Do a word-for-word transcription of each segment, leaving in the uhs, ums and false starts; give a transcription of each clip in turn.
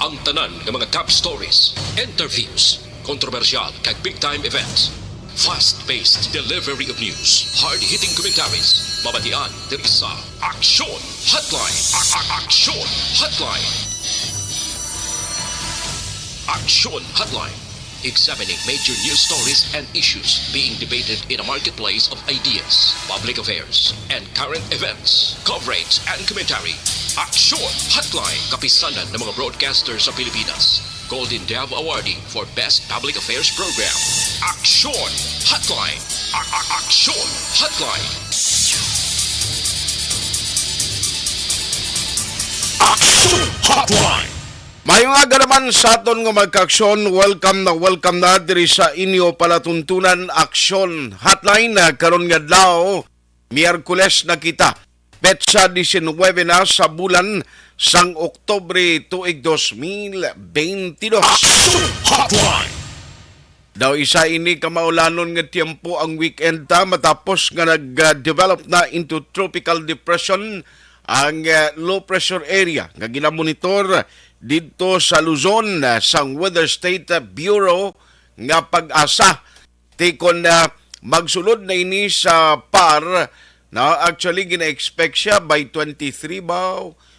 Ang tanan nga mga top stories, interviews, kontrobersyal kag big time events. Fast-paced delivery of news, hard-hitting commentaries, mabatian diri sa Aksyon Hotline. A- a- Aksyon Hotline. Aksyon Hotline. Examining major news stories and issues being debated in a marketplace of ideas, public affairs, and current events. Coverage and commentary. Aksyon Hotline. Kapisanan ng mga broadcaster sa Pilipinas. Golden Dove Awardee for Best Public Affairs Program. Aksyon Hotline. A- a- Aksyon Hotline. Aksyon Hotline. Mayong aga naman sa aton nga mga kaaksyon. Welcome na welcome na diri sa inyo palatuntunan, Aksyon Hotline, ah, karon nga adlaw, Miyerkules na kita. Petsa diecinuebe na sa bulan sang Oktubre tuig dos mil beintidos. Aksyon Hotline. Daw isa ini ka maulanon nga tiyempo ang weekend ta matapos nga nag-develop na into tropical depression ang, ah, low pressure area nga ginamonitor didto sa Luzon, ah, sang Weather State Bureau nga PAGASA. Ti kon, ah, magsulod na ini sa par, na actually gina-expect siya by twenty-three ba,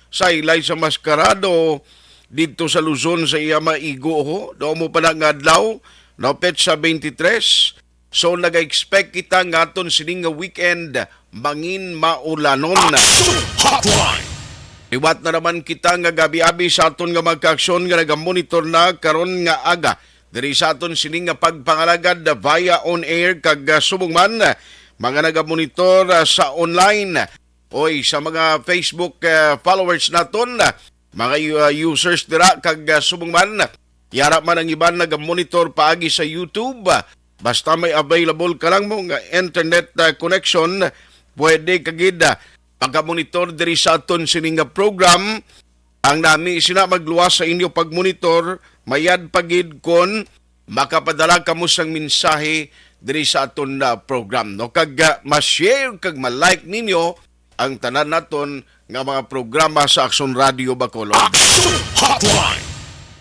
sa hilay sa Mascarado didto sa Luzon sa iya maigo ho. Daw mo pa na nga adlaw, no, petsa twenty-three. So, naga-expect kita nga aton sining nga weekend mangin maulanon. Action Hotline. Liwat na naman kita nga gabi-abi sa aton nga mga kaaksyon nga nagamonitor na karon nga aga diri sa aton sining nga pagpangalagad via on air kag, ah, subong man, ah, mga nagamonitor, ah, sa online. Oy, sa mga Facebook, ah, followers naton, ah, mga u-, ah, users dira kag, ah, subong man, yara man ang iban nagamonitor paagi sa YouTube. Ah, basta may available ka lang mo nga internet, ah, connection, pwede ka gid, ah, magamonitor diri sa aton sini nga program. Ang nami sina magluwas sa inyo pagmonitor, mayad pa gid kon makapadala kamo sang mensahe diri sa aton, ah, program, no? Kag, ah, ma-share kag ma-like ninyo ang tanan naton nga mga programa sa Aksyon Radio Bacolod. Action Hotline.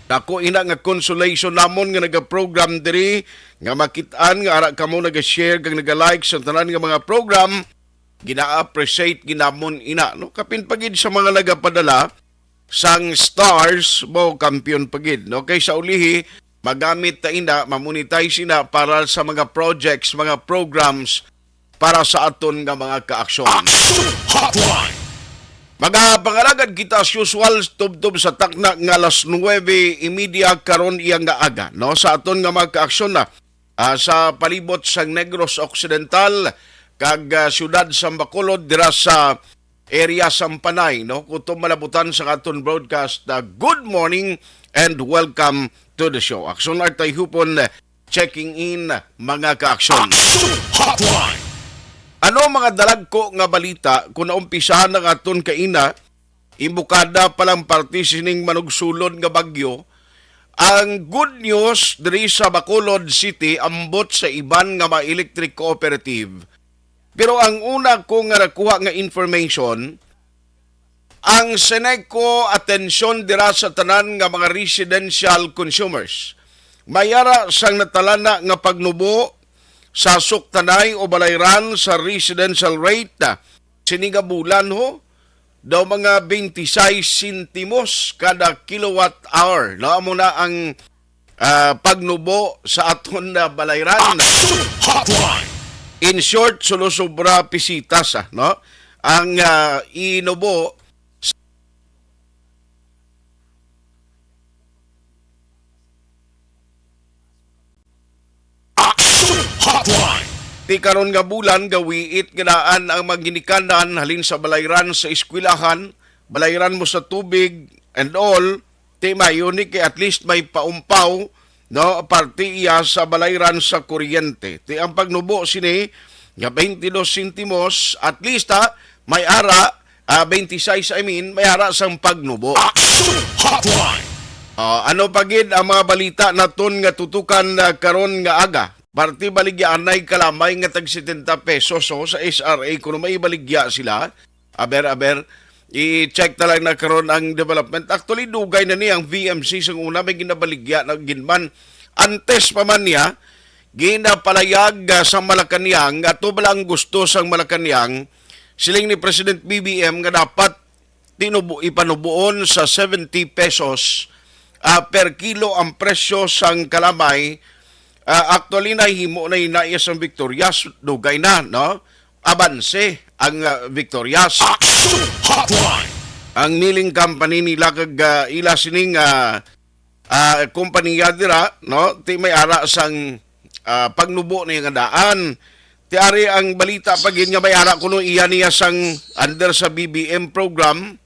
Dako ina nga consolation namon nga nagaprogram diri, nga makit-an nga ara kamo naga-share kag naga-like sa tanan nga mga program. Gina-appreciate ginamon ina, no? Kapin pa gid sa mga nagapadala sang stars, mo kampiyon pa gid, no? Kay sa ulihi, magamit ta ina, mamonetize ina para sa mga projects, mga programs para sa aton nga mga kaaksyon. Action Hotline. Magapangalagad kita as usual, tubtob sa takna nga alas nuwebe y media karon iya nga aga, no? Sa aton nga mga kaaksyon na, ah, sa palibot sang Negros Occidental kag, ah, siyudad sang Bacolod, dira sa area sang Panay, no? Kutob malabutan sa aton broadcast, ah, good morning and welcome to the show. Aksyon Artay Hupon, checking in, mga kaaksyon. Action Hotline. Ano mga dalagko nga balita kung naumpisahan ang aton kaina, imbukada pa lang parte sining manugsulod nga bagyo? Ang good news diri sa Bacolod City, ambot sa iban nga mga electric cooperative. Pero ang una ko nga nakuha nga information, ang Seneco atensyon dira sa tanan nga mga residential consumers. May ara sang natalana nga pagnubo sa suktanay o balayran sa residential rate, ah, sini nga bulan, ho, daw mga twenty-six sentimos kada kilowatt hour, no? Amo na ang, ah, pagnubo sa aton na balayran. Action Hotline. In short, sulo sobra pisitas, ah, no? Ang, ah, inubo. Action Hotline. Ti karon nga bulan, gawiit nga daan ang mga ginikanan halin sa balayran sa eskwelahan, balayran mo sa tubig and all, ti mayo ni kay at least may paumpaw, no, parte iya sa balayran sa kuryente. Ti ang pagnubo sini nga twenty-two sentimos, at least, ha, may ara, ah, twenty-six, I mean, may ara sang pagnubo. Action Hotline. Ah, ano pa gid ang mga balita naton nga tutukan, ah, karon nga aga? Parte baligya anay kalamay nga tag setenta pesos, oh, sa S R A kuno may ibaligya sila. Aber, aber, I-check na lang na karon ang development. Actually, dugay na ni ang V M C sa una, may ginabaligya na ginman. Antes pa man niya, ginapalayag, ah, sa Malacañang, ato bala ang gusto sang Malacañang, siling ni President B B M nga dapat tinubo, ipanubuon sa seventy pesos, ah, per kilo ang presyo sang kalamay. Ah, actually, nahimo na ina iya sang Victorias, dugay na, no? Abanse ang, ah, Victorias. Action Hotline! Ang milling company nila kag, ah, ila sining, ah, ah, kompanya dira, no? Ti may ara sang, ah, pagnubo ni nga daan. Ti ari ang balita pa gid nga may ara kuno iya niya sang under sa B B M program,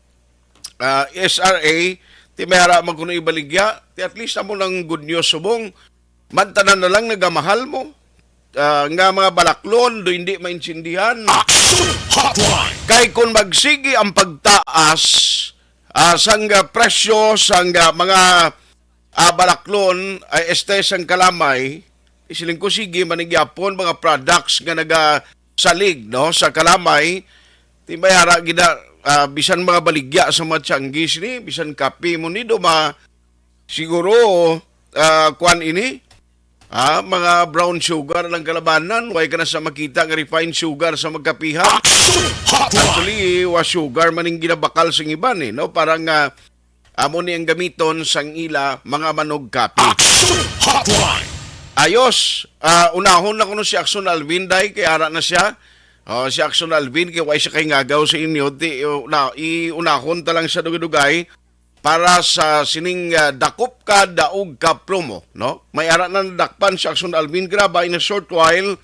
ah, S R A, ti may ara man kuno ibaligya. Ti at least amo nang good news subong. Mantanan na lang nagamahal mo, ah, nga mga balaklon do hindi maintindihan. Action Hotline! Kay kung magsigi ang pagtaas, ah, sang, ah, presyo sang, ah, mga, ah, balaklon, ay este sang kalamay, isiling ko, sige, manigyapon mga products nga nagasalig, no, sa kalamay, ti may ara gina, ah, bisan mga baligya sa mga tianggi sini, bisan kape mo ni do ma-, siguro, ah, kuan ini, ah, mga brown sugar lang kalabanan, way ka na sa makita nga refined sugar sa magkapihan. Action Hotline! Actually, wa sugar man ning ginabakal sing iban, eh, no? Parang, ah, amo ni ang gamiton sang ila mga manugkapi. Action Hotline! Ayos, ah, unahon na kuno si Action Alvin, day, kay ara na siya. Oh, si Action Alvin, kay way siya kay ngagaw sa inyo. Di, uh, na, iunahon ta lang sa dugay-dugay para sa sining, ah, Dakop Ka, Daog Ka promo, no? May ara na nadakpan si Action Alvin, graba, in a short while,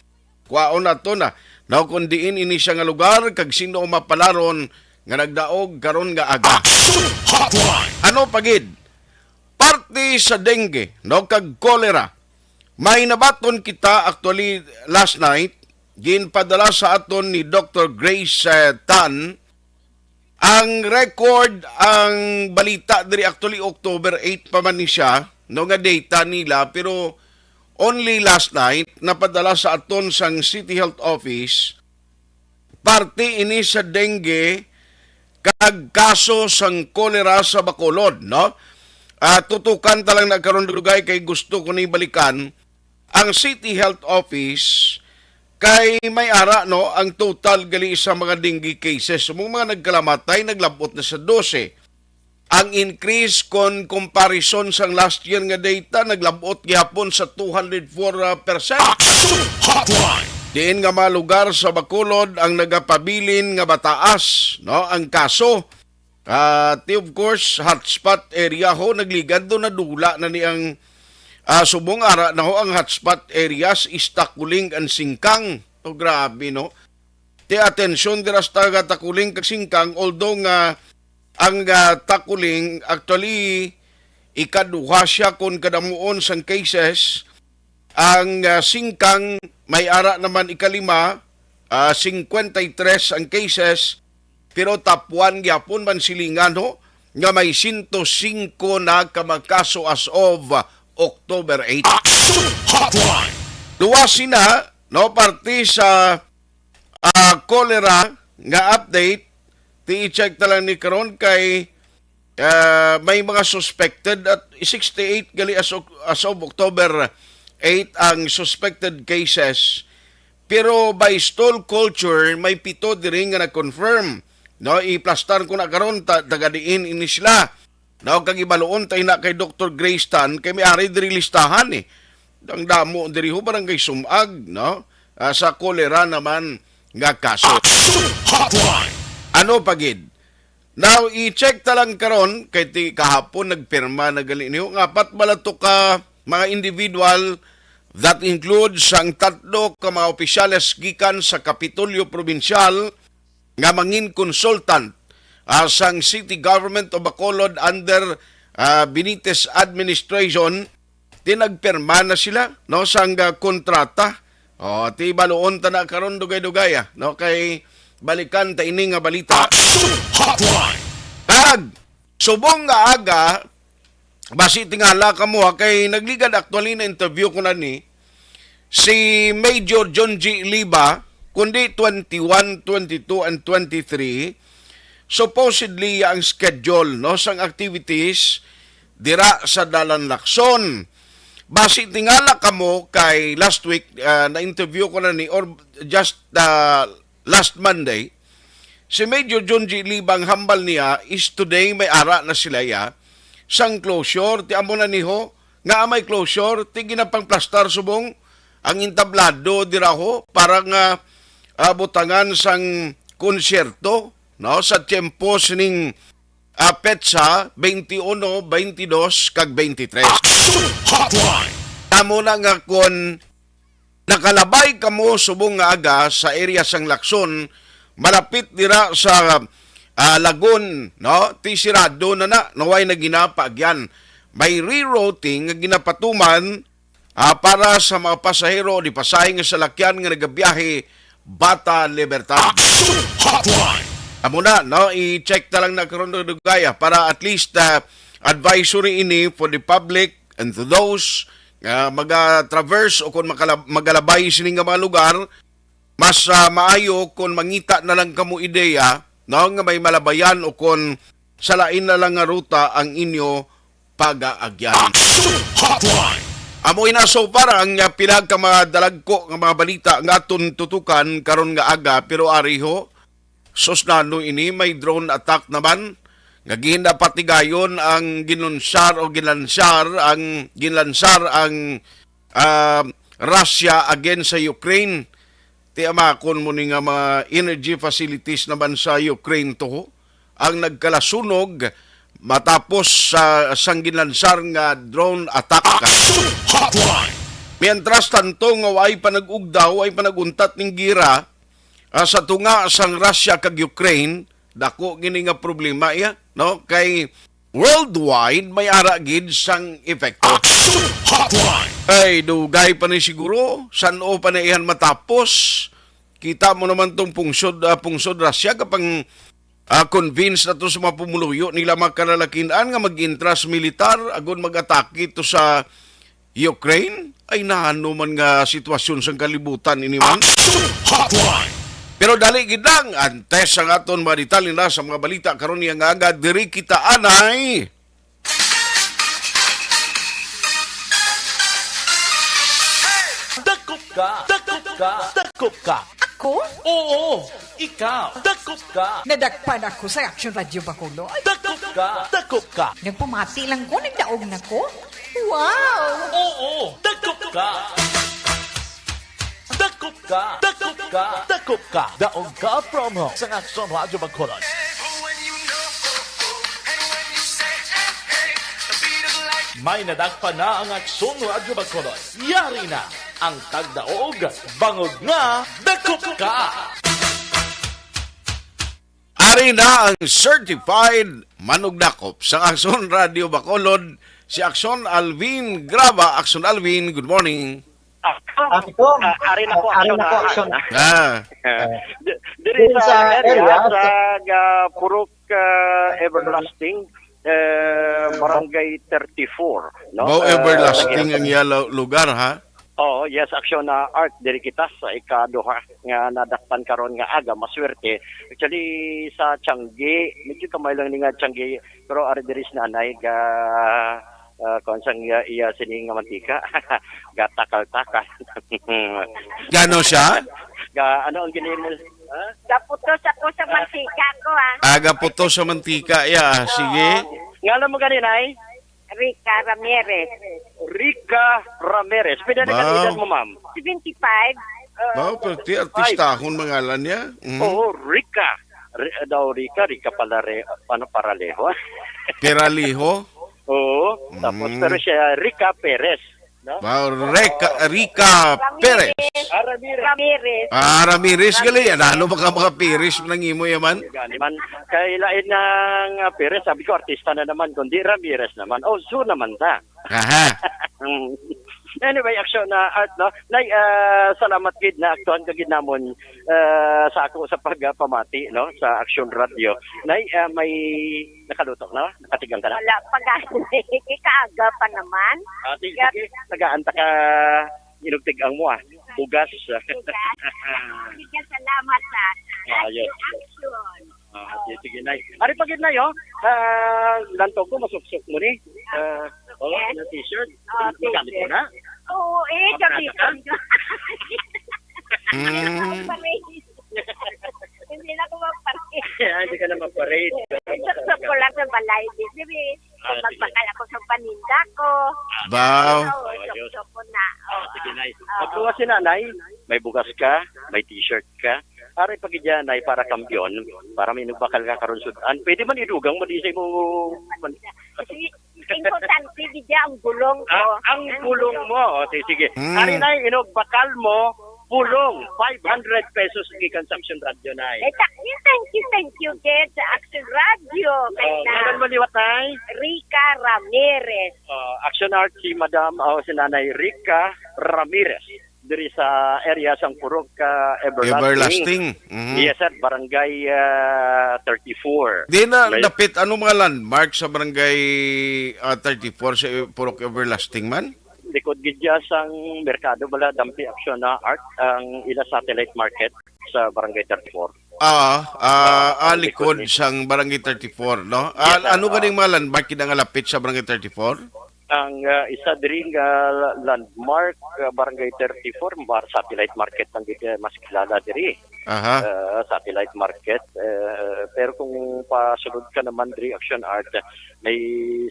kwaon nato na. Now, kung diin ini siya nga lugar, kag sino ang mapalaron nga nagdaog karon nga aga? Action Hotline! Ano pa gid? Parte sa dengue, no, kag cholera. May nabaton kita actually last night, ginpadala sa aton ni Doctor Grace, eh, Tan, ang record, ang balita diri actually October eight pa man ni siya, no, nga data nila, pero only last night napadala sa aton sang City Health Office, parte ini sa dengue kag kaso sang cholera sa Bacolod, no? Ah, tutukan ta lang na karon, dugay, kay gusto ko ni balikan ang City Health Office kay may ara, no, ang total gali sa mga dengue cases. Mong mga nagkalamatay, naglabot na sa dose. Ang increase kon comparison sang last year nga data, naglabot gihapon sa two hundred four percent. Action Hotline! Diin nga mga lugar sa Bacolod ang nagapabilin nga mataas, no, ang kaso. Ah, ti, of course, hotspot area ho, nagligad do, nadula na ni ang, ah, subong ara na ho ang hotspot areas is Taculing and Singkang. Oh, grabe, no? Ti atensyon dira sa taga Taculing kag Singkang, although nga ang, ah, Taculing actually ikaduha siya kon kadamuon sang cases, ang, ah, Singkang may ara naman ikalima, ah, cincuenta y tres ang cases, pero top one gyapon man silingan ho nga may sento singko na ka mga kaso as of, ah, October eight. Action Hotline! Duwa sina, no, parte sa, ah, cholera nga update, ti i-check ta lang ni karon kay, ah, may mga suspected at sixty-eight gali as of, as of October eight ang suspected cases. Pero by stool culture, may pito diri nga nag-confirm. No, iplastar ko na karon, ta-, taga diin ini sila. No, kag ibaluon ta ina kay Doktor Grace Tan, kay may ari diri listahan, eh. Ang damo diri ho, barangay Sumag, no? Ah, sa kolera naman nga kaso. Action Hotline! Ano pa gid? Now, i-check ta lang karon, kay ti kahapon nagpirma na gali niyo, nga apat bala to ka mga individual, that includes ang tatlo ka mga opisyales gikan sa Kapitolyo Probinsyal, nga mangin consultant, ah, sang City Government of Bacolod under, ah, Benitez administration, ti nagpirma na sila, no, sang, ah, kontrata. O, ti baluon ta na karon dugay-dugay, ah, no, kay balikan ta ini nga balita. Action Hotline! Kag subong nga aga, basi tingala kamo, ha, kay nagligad actually na interview ko na ni si Major John G. Liba, kundi twenty-one, twenty-two, and twenty-three, Supposedly, ang schedule, no, sang activities dira sa Dalan Lacson. Basi tingala kamo kay last week, ah, na-interview ko na ni, or just, ah, last Monday, si Major John G. Libang, hambal niya is today may ara na sila ya sang closure. Ti amo na niho nga may closure, ti ginapangplastar subong ang entablado dira ho para nga, ah, butangan sang konsyerto, no, sa tiyempo sining, ah, petsa twenty-one, twenty-two, kag twenty-three. Action Hotline. Amo na nga kon nakalabay kamo subong nga aga sa area sang Lacson, malapit dira sa, ah, Lagun, no? Ti sirado na na, naway na ginapaagyan. May rerouting nga ginapatuman, ah, para sa mga pasahero o di pasahe nga salakyan nga nagabiyahe Bata Libertad. Action Hotline. Amo na, no? I-check na lang na karon, Dugaya, para at least, ah, advisory ini for the public and to those nga maga-traverse o kung makala-, magalabay sini nga mga lugar, mas, ah, maayo kung mangita na lang kamo ideya, no, nga may malabayan o kung sa lain na lang nga ruta ang inyo pagaagyan. Action Hotline. Amo ina so far ang, ah, pila ka mga dalagko nga mga balita nga aton tutukan karon nga aga, pero ari ho, sus, nano ini, may drone attack naman nga ginapatigayon ang ginunsar o ginlansar ang, ginlansar ang, ah, Russia against sa Ukraine. Ti amakon mo ni nga mga energy facilities naman sa Ukraine to ang nagkalasunog matapos sa sang ginlansar nga drone attack. Action Hotline. Mientras tanto nga way pa nag-ugdaw, way pa nag-untat ning gira, ah, sa tunga sang Russia kag Ukraine, dako gini nga problema iya, no? Kay worldwide may ara gid sang epekto. Action Hotline. Ay, dugay pa ni siguro, san-o pa na ihan matapos. Kita mo naman tong pungsod, ah, pungsod Russia, kapang, ah, convince na to sa mga pumuluyo nila, mga kalalakin-an, nga mag-intras militar, agon mag-atake to sa Ukraine. Ay, nano man nga sitwasyon sang kalibutan ini man. Action Hotline. Pero dali gid lang, antes ang aton mga detalye na sa mga balita karon niya nga aga, diri kita anay. Dakop ka, dakop ka, dakop ka. Ako? Oo, ikaw. Dakop ka. Nadakpan ako sa Action Radio Bacolod. Dakop ka, dakop ka. Nagpamati lang ko, nagdaog na ko. Wow! Oo, dakop ka. Dakop ka, dakop ka, dakop ka. Daog ka promo sa Action Radio Bacolod. May nadakpan na ang Aksyon Radyo Bacolod. Yari na ang tagdaog, bangod nga dakop ka. Ari na ang certified manugdakop sa Aksyon Radyo Bacolod, si Aksyon Alvin Graba. Aksyon Alvin, good morning. Ah, Ari ko. Ah, ari na ko, Ari action, na ko, ah. Action. Ah. Ah, di-, diri Diri sa sa area, area, sa sa, ah, Purok, ah, Everlasting, eh, Barangay thirty-four, no? Mao, ah, Everlasting ang iya lu-, lugar, ha? Oo, yes, action na Art. Diri kita sa ikaduha nga nadakpan karon nga aga, maswerte. Actually, sa Tiangge, medyo kamay lang ni nga Tiangge, pero ari diri si nanay ga, ah, kung sang iya, iya sini nga mantika, gatakal-takal. Gano siya? Ga, ano ang ginimo? Ha? Gaputos ako sa mantika ko, ah. Ah, gaputos sa mantika, ya. Sige. Oo. Ngalan mo gani, Nay? Rica Ramirez. Rica Ramirez. Pila na Wow. ka edad mo, ma'am? Seventy-five. Wow, pero ti artistahon mangalan niya. Mhm. Oo, Rica. Ri-, daw Rica, Rica pala re-, ano, Paralejo. Peralejo? Oo. Tapos, Mm. pero siya, Rica Perez. No? Wow, Rica, Rica Perez. Ah, Ramirez. Ramirez. Ah, Ramirez, gali. Ano ba ka mga Perez nang imo yaman? Gani man, kay lain ng, ah, Perez, sabi ko, artista na naman, kundi Ramirez naman. Oh, so naman ta. Aha. Mm. Anyway, action na Art, no? Nay, ah, salamat gid na aktuhan ka gid namon, ah, sa ako sa pagpamati, no, sa Action Radio. Nay, ah, may nakaluto, no? Nakatigang ka na? Wala pa, gani. Kaaga pa naman. Ah, sige, Yep. sige. Tagaan ta ka inugtig ang mo, ah. Bugas. Bugas. Sige, salamat, ha. Ah, yes. Action. Ah, sige, sige, Nay. Ari pa gid, Nay, oh. Ah, lantog ko, masuksok mo ni. Ah, oh, Yes. Ng t-shirt. Ah, Magamit mo t-shirt. Na? Oo, eh, Mabrasa ka? Gamiton ko. Hindi na ako Mm. magparade. Hindi na ako magparade. Ah, hindi ka na magparade. Suksok ko lang sa balay. Di, di, Ah, sige. Magbakal ako sa paninda ko. Ah, Wow. Oo, ayos. Suksok ko na. Ah, Oo. Sige, Nay. Oo. Pagkuha si Nanay, may bugas ka, may t-shirt ka. Ari pa gid yan, Nay, para kambyon, para may nagbakal ka karon sud-an. Pwede man idugang mo di sa imong Kasi, importante gid ang bulong ko. Ah, ang Ang bulong bulong. Mo. O, sige, sige. Mm. Ari, Nay, inugbakal mo, bulong, five hundred pesos gikan sa Action Radio, Nay. Eh, ta-, thank you, thank you, gid, sa Action Radio. Kay Oh, na ngalan mo liwat, Nay? Rica Ramirez. Oh, Action Art si Madam, oh, si Nanay Rica Ramirez. Diri sa area sang Purok, ah, Everlasting. Everlasting. Mhm. Yes, sir. Barangay, ah, thirty-four. Di na May dapit, ano mga landmark sa Barangay, ah, thirty-four sa Purok Everlasting man? Likod gid siya sang merkado bala, Dampi Action na Art, ang ila satellite market sa Barangay thirty-four. Ah, ah, Ah, ah, likod likod ni sang Barangay thirty-four, no? Ah, Yes, sir. Ano Ah. ganing mga landmark gid ang lapit sa Barangay thirty-four? Ang, ah, isa diri nga la-, landmark, ah, Barangay thirty-four, mar-, satellite market lang gid, eh, mas kilala diri. Aha. Ah, satellite market, eh, pero kung pasulod ka naman diri, Action Art, may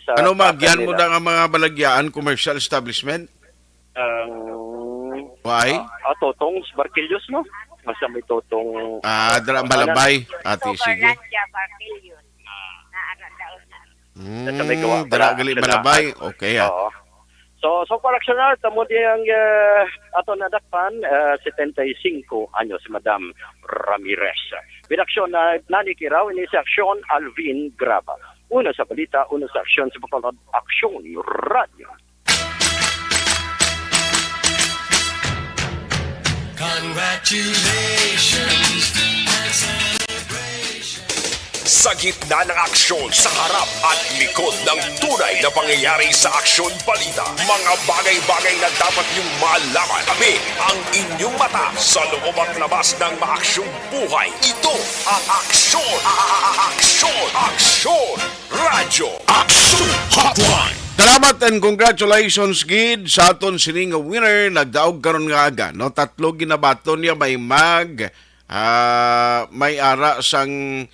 sa Ano, satellite magian mo nila. Da nga mga balagyaan, commercial establishment? Ang, Why? Ah, ah, Totong's Barquillos, no? Basta may Totong, Ah, dira ang ano? Malabay. Ati, sige. Overland siya, Barquillos. Naara daw na. Sa may gawa Mm, dira pala, gali sa Malabay. Okay, ah. Oo. So, so far, Action Art, amo di ang, eh, ato nadakpan, eh, setenta y cinco anyos si Madam Ramirez. Pinaksyon na nani kiraw ini si Action Alvin Graba. Una sa balita, una sa aksyon sa Bacolod, Action Radio. Congratulations and celebration. Sa gitna ng aksyon, sa harap at likod ng tunay na pangyayari sa Aksyon Balita, mga bagay-bagay na dapat niyong malaman. Kami ang inyong mata sa loob at labas ng maaksyong buhay. Ito ang Aksyon, a-, a-, a-, Aksyon, Aksyon Radyo. Aksyon Hotline. Salamat and congratulations gid sa aton sini nga winner nagdaog karon nga aga, no? Tatlo ginabaton niya, may mag, ah, may ara sang,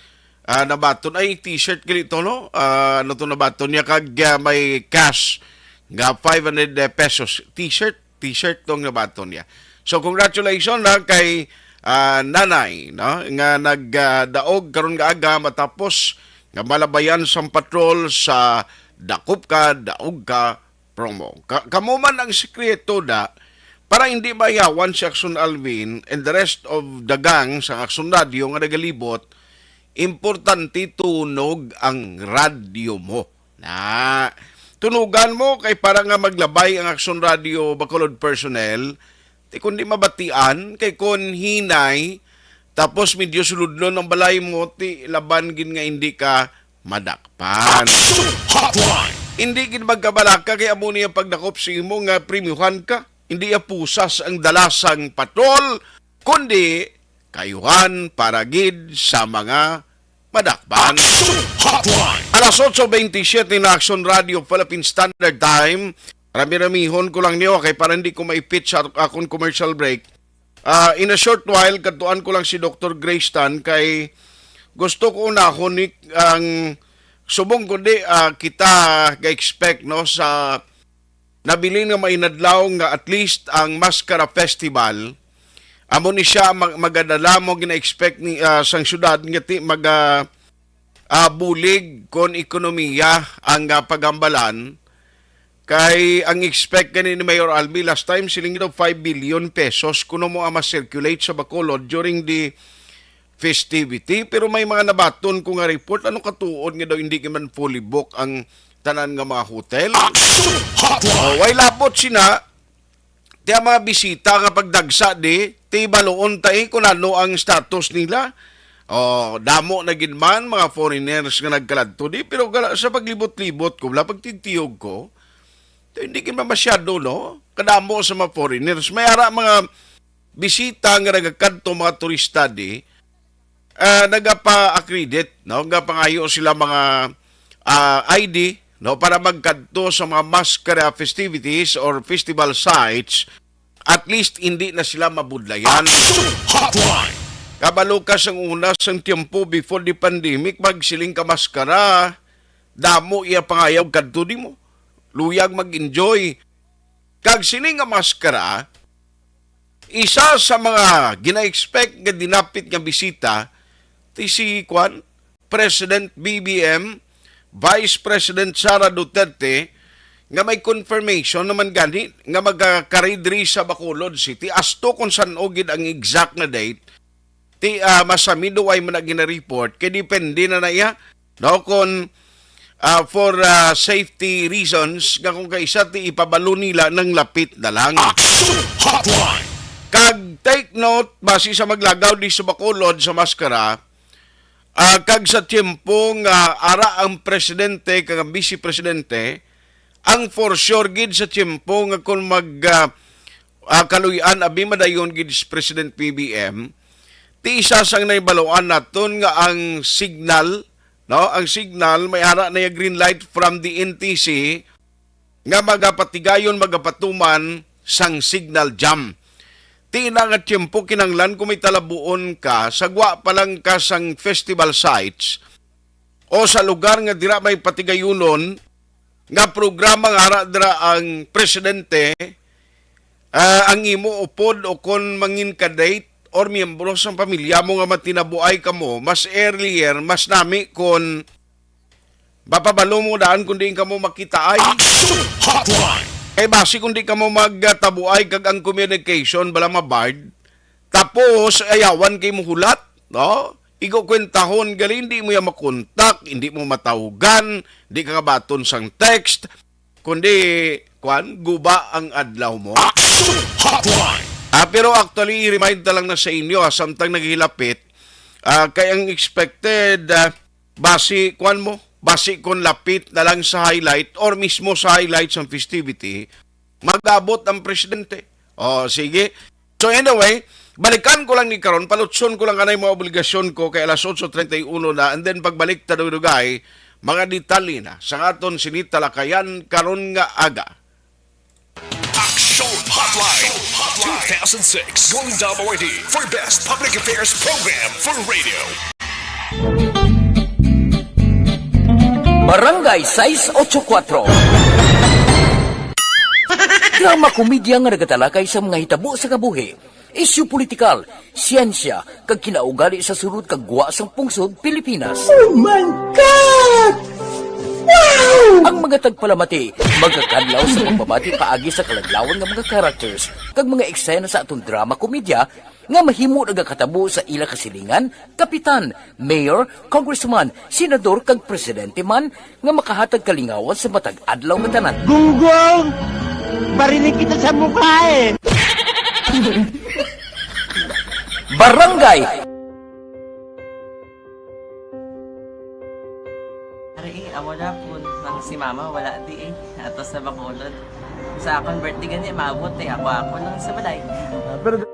ah, nabaton ay t-shirt gali to, no? Ah, ano to nabaton niya kag, ah, may cash nga five hundred pesos t-shirt. T-shirt tong nabaton niya. So, congratulations na kay, ah, Nanay, no, nga nagdaog karon nga aga matapos nga malabayan sang patrol sa Dakop Ka, Daog Ka promo. Ka-, kamo man ang sikreto da para hindi mayawan si Action Alvin and the rest of the gang sa Action Radio nga nagalibot, importante tunog ang radyo mo. Na, tunugan mo kay para nga maglabay ang Action Radio Bacolod personnel, ti kundi mabatian, kay kon hinay, tapos medyo suludlon ang balay mo, ti laban gid nga hindi ka madakpan. Action Hotline. Hindi gid magkabalaka kay amo niya pagdakop sa imo nga premyuhan ka. Hindi ya pusas ang dala sang patrol, kundi kayuhan para gid sa mga madakpan. Action Hotline. Alas otso bentisiete na Action Radio Philippine Standard Time. Rami-ramihon ko lang niyo kay para hindi ko maipit sa akon commercial break. Ah, in a short while, kadtuan ko lang si Doktor Grace Tan kay gusto ko unahon ni ang subong kundi, ah, kita ga-expect, no, sa nabilin nga mainadlaw nga at least ang Mascara Festival, amo ni siya mag-, magadala mo gina-expect ni, ah, sang syudad nga ti-, maga-, ah, bulig kon ekonomiya ang, ah, paghambalan. Kay ang expect gani ni Mayor Albi last time, siling daw five billion pesos kuno mo ang ma-circulate sa Bacolod during the festivity, pero may mga nabaton ko nga report, ano katuod nga daw hindi man fully book ang tanan nga mga hotel? Action Hotline. Oh, way labot sina, ti ang mga bisita nga pagdagsa di, ti baluon ta, eh, kung ano ang status nila. Oh, damo na gid man mga foreigners nga nagkaladto di, pero gala, sa paglibot-libot ko, wala pagtitiyog ko, ti hindi gid man masyado, no? Kadamo sa mga foreigners. May ara mga bisita nga nagakadto, mga turista di, ah, nagapa-accredit, no, nga pangayo sila mga, ah, I D, no, para magkadto sa mga maskara festivities or festival sites, at least hindi na sila mabudlayan. Action Hotline! Kabalo ka, sang una sang tiyempo before the pandemic, magsiling ka maskara, damo iya pangayaw kadto nimo. Luyag mag-enjoy. Kag sini nga maskara, isa sa mga gina-expect nga dinapit nga bisita ti si, kwan, President B B M, Vice President Sara Duterte, nga may confirmation naman gani nga magakari diri sa Bacolod City. Asto kung san-o gid ang exact nga date, ti, ah, masamido way man na gina-report, kay depende na na iya, no, kung, ah, for, ah, safety reasons, nga kung kaisa ti ipabalo nila nang lapit na lang. Action Hotline! Kag take note, base sa maglagaw di sa Bacolod sa maskara, ah, kag sa tiyempo nga ara ang presidente kag ang vice presidente, ang for sure gid sa tiyempo nga kung mag, ah, ah, kaluy-an, abi, madayon gid si President P B M, ti isa sang nahibaluan naton nga ang signal, no, ang signal may ara na iya green light from the N T C nga magapatigayon, magapatuman sang signal jam. Ti ina nga tiyempo kinahanglan kung may talabuon ka, sagwa pa lang ka sang festival sites o sa lugar nga dira may patigayunon nga programa nga ara dira ang presidente, ah, ang imo upod o kon mangin ka date or miyembro sang pamilya mo nga matinabuay kamo, mas earlier, mas nami kon mapabalo mo daan kung diin kamo makitaay. Action Hotline! Kay basi kung di kamo magtabuay kag ang communication bala mabard, tapos ayawan kay mo hulat, no? Igo kwentahon gali, hindi mo ya makontak, hindi mo matawgan, di ka kabaton sang text, kundi, kwan, guba ang adlaw mo. Action Hotline! Ah, pero actually, i-remind na lang na sa inyo, ah, samtang naghilapit, ah, kay ang expected, ah, basi, kwan mo, basi kon lapit na lang sa highlight or mismo sa highlight sang festivity, mag-abot ang presidente. O, sige. So anyway, balikan ko lang ni karon, palutson ko lang anay mga obligasyon ko kay alas otso treinta y uno na, and then pagbalik ta dugay-dugay, mga detalye na sa aton sini talakayan karon nga aga. Action Hotline two thousand six, Golden Dome Awardee for Best Public Affairs Program for Radio. Barangay sais ocho kuatro. Drama komedya nga nagatalakay sa mga hitabo sa kabuhi, isyu politikal, siyensya, kag kinaugali sa sulod kag gwa sang pungsod Pilipinas. Oh my God! Wow! Ang mga tagpalamati magakadlaw sa pagbabati paagi sa kaladlawan nga mga characters kag mga eksena sa aton drama komedya nga mahimo nagakatabo sa ila kasilingan, kapitan, mayor, congressman, senador, kag presidente man nga makahatag kalingawan sa matag adlaw nga tanan. Gunggong! Barinig kita sa mukha eh! Barangay! Ari, eh, amo na po. Nang si mama, wala di eh. Ato sa Bacolod. Sa akon birthday gani, maabot eh. Ako-ako lang sa balay. Ah, pero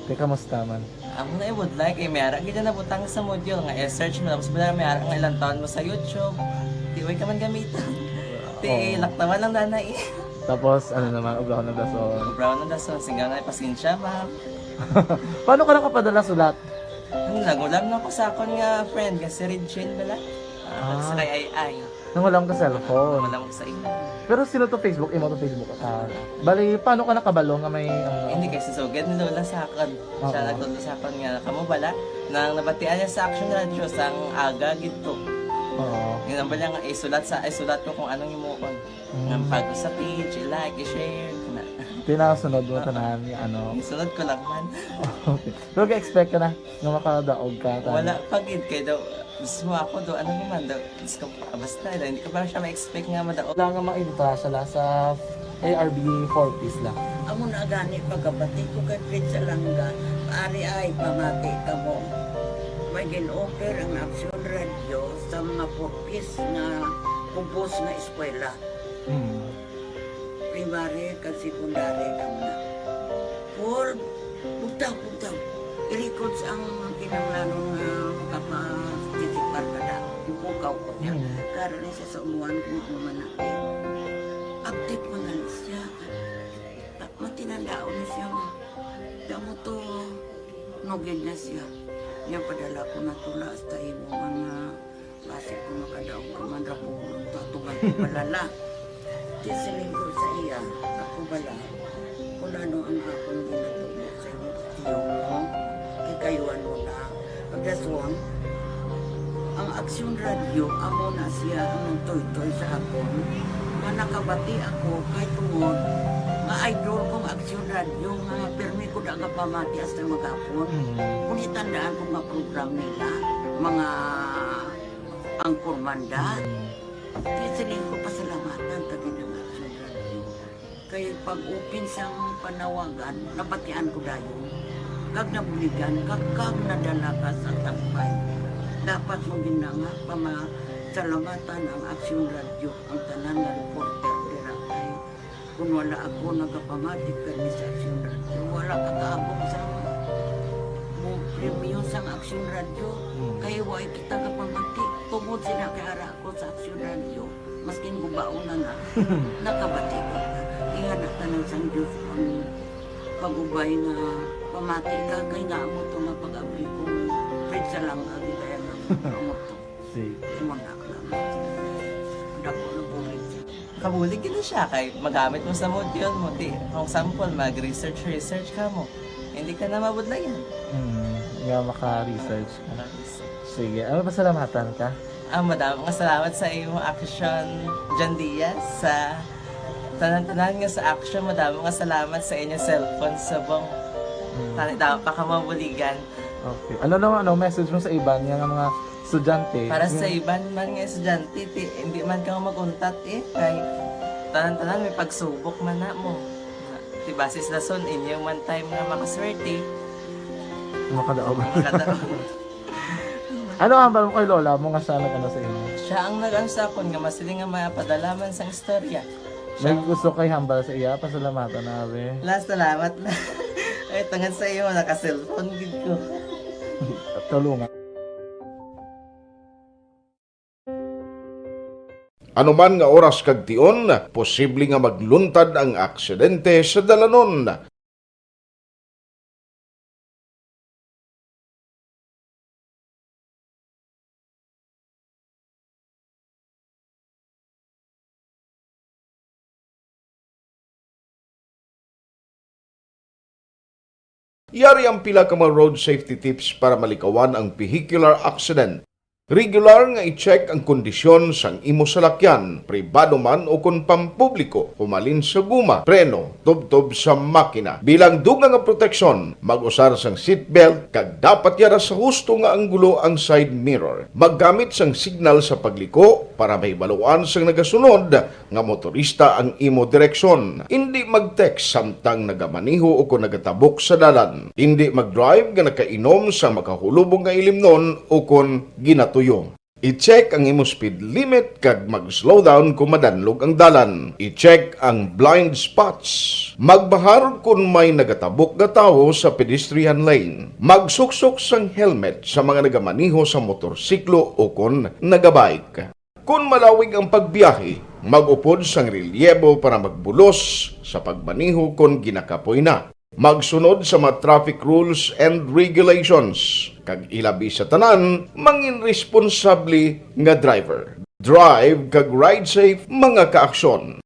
Te, kamusta man? Amo na ibudlay kay may ara gid na butang sa module nga i-search mo, tapos bala may ara nga ilang taon mo sa YouTube. Di way ka man gamiton. Ti Oo. Laktawan lang danay. Tapos, ano naman, obrahon ng dason. Obrahon ng dason, singga nga, pasensya, ma'am. Paano ka nakapadala sulat? Ano, nag-ulam na ko sa akon nga friend, nga si Regine bala. Ah, Ah. Sa kay Ay Ay. Nangulam ka cellphone. Wala mo sa imo. Pero sino to Facebook? Imo to Facebook account. Bali, paano ka nakabalo nga may, ano? Hindi, kay si Sugad ni Lola sa akon. Siya Oo. nagtudlo sa akon nga, kamo bala, nang nabatian niya sa Action Radio, sang aga gid to. Oo. Yun ang bala nga isulat sa, isulat ko kung anong himuon. Mm. Nga pag sa page, i-like, i-share, na. Tinasunod mo tanan, ano? Isunod ko lang man. Okay. Pero ga-expect ka na nga makadaog ka, tama? Wala pa gid kay daw, gusto mo ako daw, ano naman daw, gusto ko, ah, basta daw, hindi ko pa siya ma-expect nga madaog. Wala nga maibutasa la sa A R B four Ps la. Amo na gani pagkabati ko kay Fred Salanga, ari ay pamati kamo. May gin-offer ang Aksyon Radyo sa mga four Ps nga kubos nga eskwela. Hmm. Primary kag secondary kamo na. Paul, bugtaw, bugtaw. I-records ang kinahanglanon nga makaparticipar ka na. Yung kukaw ko niya. Hmm. Karon ni siya sa umuan kung ano man na. Update mo na lang siya. Ta-, matinandaon na siya, ma. Damo to, nugid na siya. Niya padala ko na tula hasta imo mga basi ko makadaog ka man ra po. Tatugan ko balala. Di siling ko sa iya, ako bala. Kung ano ang akong ginatubo sa imo, tiyo mo, kay kayuan mo na. Pagdaswang, ang Aksyon Radyo, amo na siya ang nagtoytoy sa akon. Nga nakabati ako kay tungod nga idol kong Aksyon Radyo nga pirmi ko da gapamati hasta maghapon. Mm. Kung itandaan ko nga program nila, mga angkor manda, mm, di siling ko pasalamatan ta gid ang Aksyon Radyo. Kay pag-open sang panawagan, nabatian ko dayon. Kag nabuligan, kag, kag nadala ka sa tampay. Dapat mo gid na nga pamasalamatan ang Aksyon Radyo, ang tanan nga reporter dira kay kung wala ako nagapamati kani sa Aksyon Radyo, wala ka kaabot sa mo premyo sang Aksyon Radyo. Hmm. Kay wa kita gapamati tungod sila kay ara ko sa Aksyon Radyo, maskin gubaon na na, nakabati ko na. Ingana tanan sang Diyos ang pag-ubay nga pamati ka, kay nga amo to nga pag-abli ko, Fred Salanga, gitayan na amo to. Sige. Imo na lang. Dako na bulig. Kabulig gid siya kay magamit mo sa module mo. Ti, for example, mag-research, research ka mo. Hindi ka na mabudlayan. Hmm, nga maka-research ka. Maka-research. Sige, ano, pasalamatan ka? Ah, madamo nga salamat sa imo Aksyon, John Diaz, sa tanan-tanan nga sa Aksyon. Madamo nga salamat sa inyo cellphone subong. Hmm. Tani daw pa ka mabuligan. Okay. Ano naman, ano message mo sa iban nga, nga mga estudyante? Para sa iban man nga estudyante, ti, hindi man ka mag-untat eh. Kay tanan-tanan may pagsubok man na mo. Ti basis lason inyo man time nga makaswerte. Makadaog. Makadaog. Ano ang hambal mo kay lola mo nga siya nag-ano sa imo? Siya ang nag-ano sa akon nga masiling nga mapadala man sang istorya. May gusto kay hambal sa iya, pasalamatan na, be. La, salamat na. Ay, tungod sa iyo, naka-cellphone gid ko. Tulungan. Ano man nga oras kag tion, posible nga magluntad ang aksidente sa dalanon. Yari ang pila ka mga road safety tips para malikawan ang vehicular accident. Regular nga i-check ang kondisyon sang imo salakyan, pribado man o kon pampubliko, humalin sa guma, preno, tubtob sa makina. Bilang dugang nga proteksyon, mag-usar sang seatbelt kag dapat yara sa husto nga anggulo ang side mirror. Maggamit sang signal sa pagliko para mahibaluan sang nagasunod nga motorista ang imo direksyon. Indi mag-text samtang nagamaneho o kon nagatabok sa dalan. Indi mag-drive nga nakainom sa makahulubong nga ilimnon o kon ginatuyo. I-check ang imo speed limit kag mag-slow down kung madanlog ang dalan. I-check ang blind spots. Magbahar kon may nagatabok nga tawo sa pedestrian lane. Magsuksok sang helmet sa mga nagamaneho sa motorsiklo o kon nagabike. Kon malawig ang pagbiyahe, mag-upod sang relyebo para magbulos sa pagmaneho kon ginakapoy na. Magsunod sa mga traffic rules and regulations, kag ilabi sa tanan, mangin responsable nga driver. Drive kag ride safe, mga kaaksyon.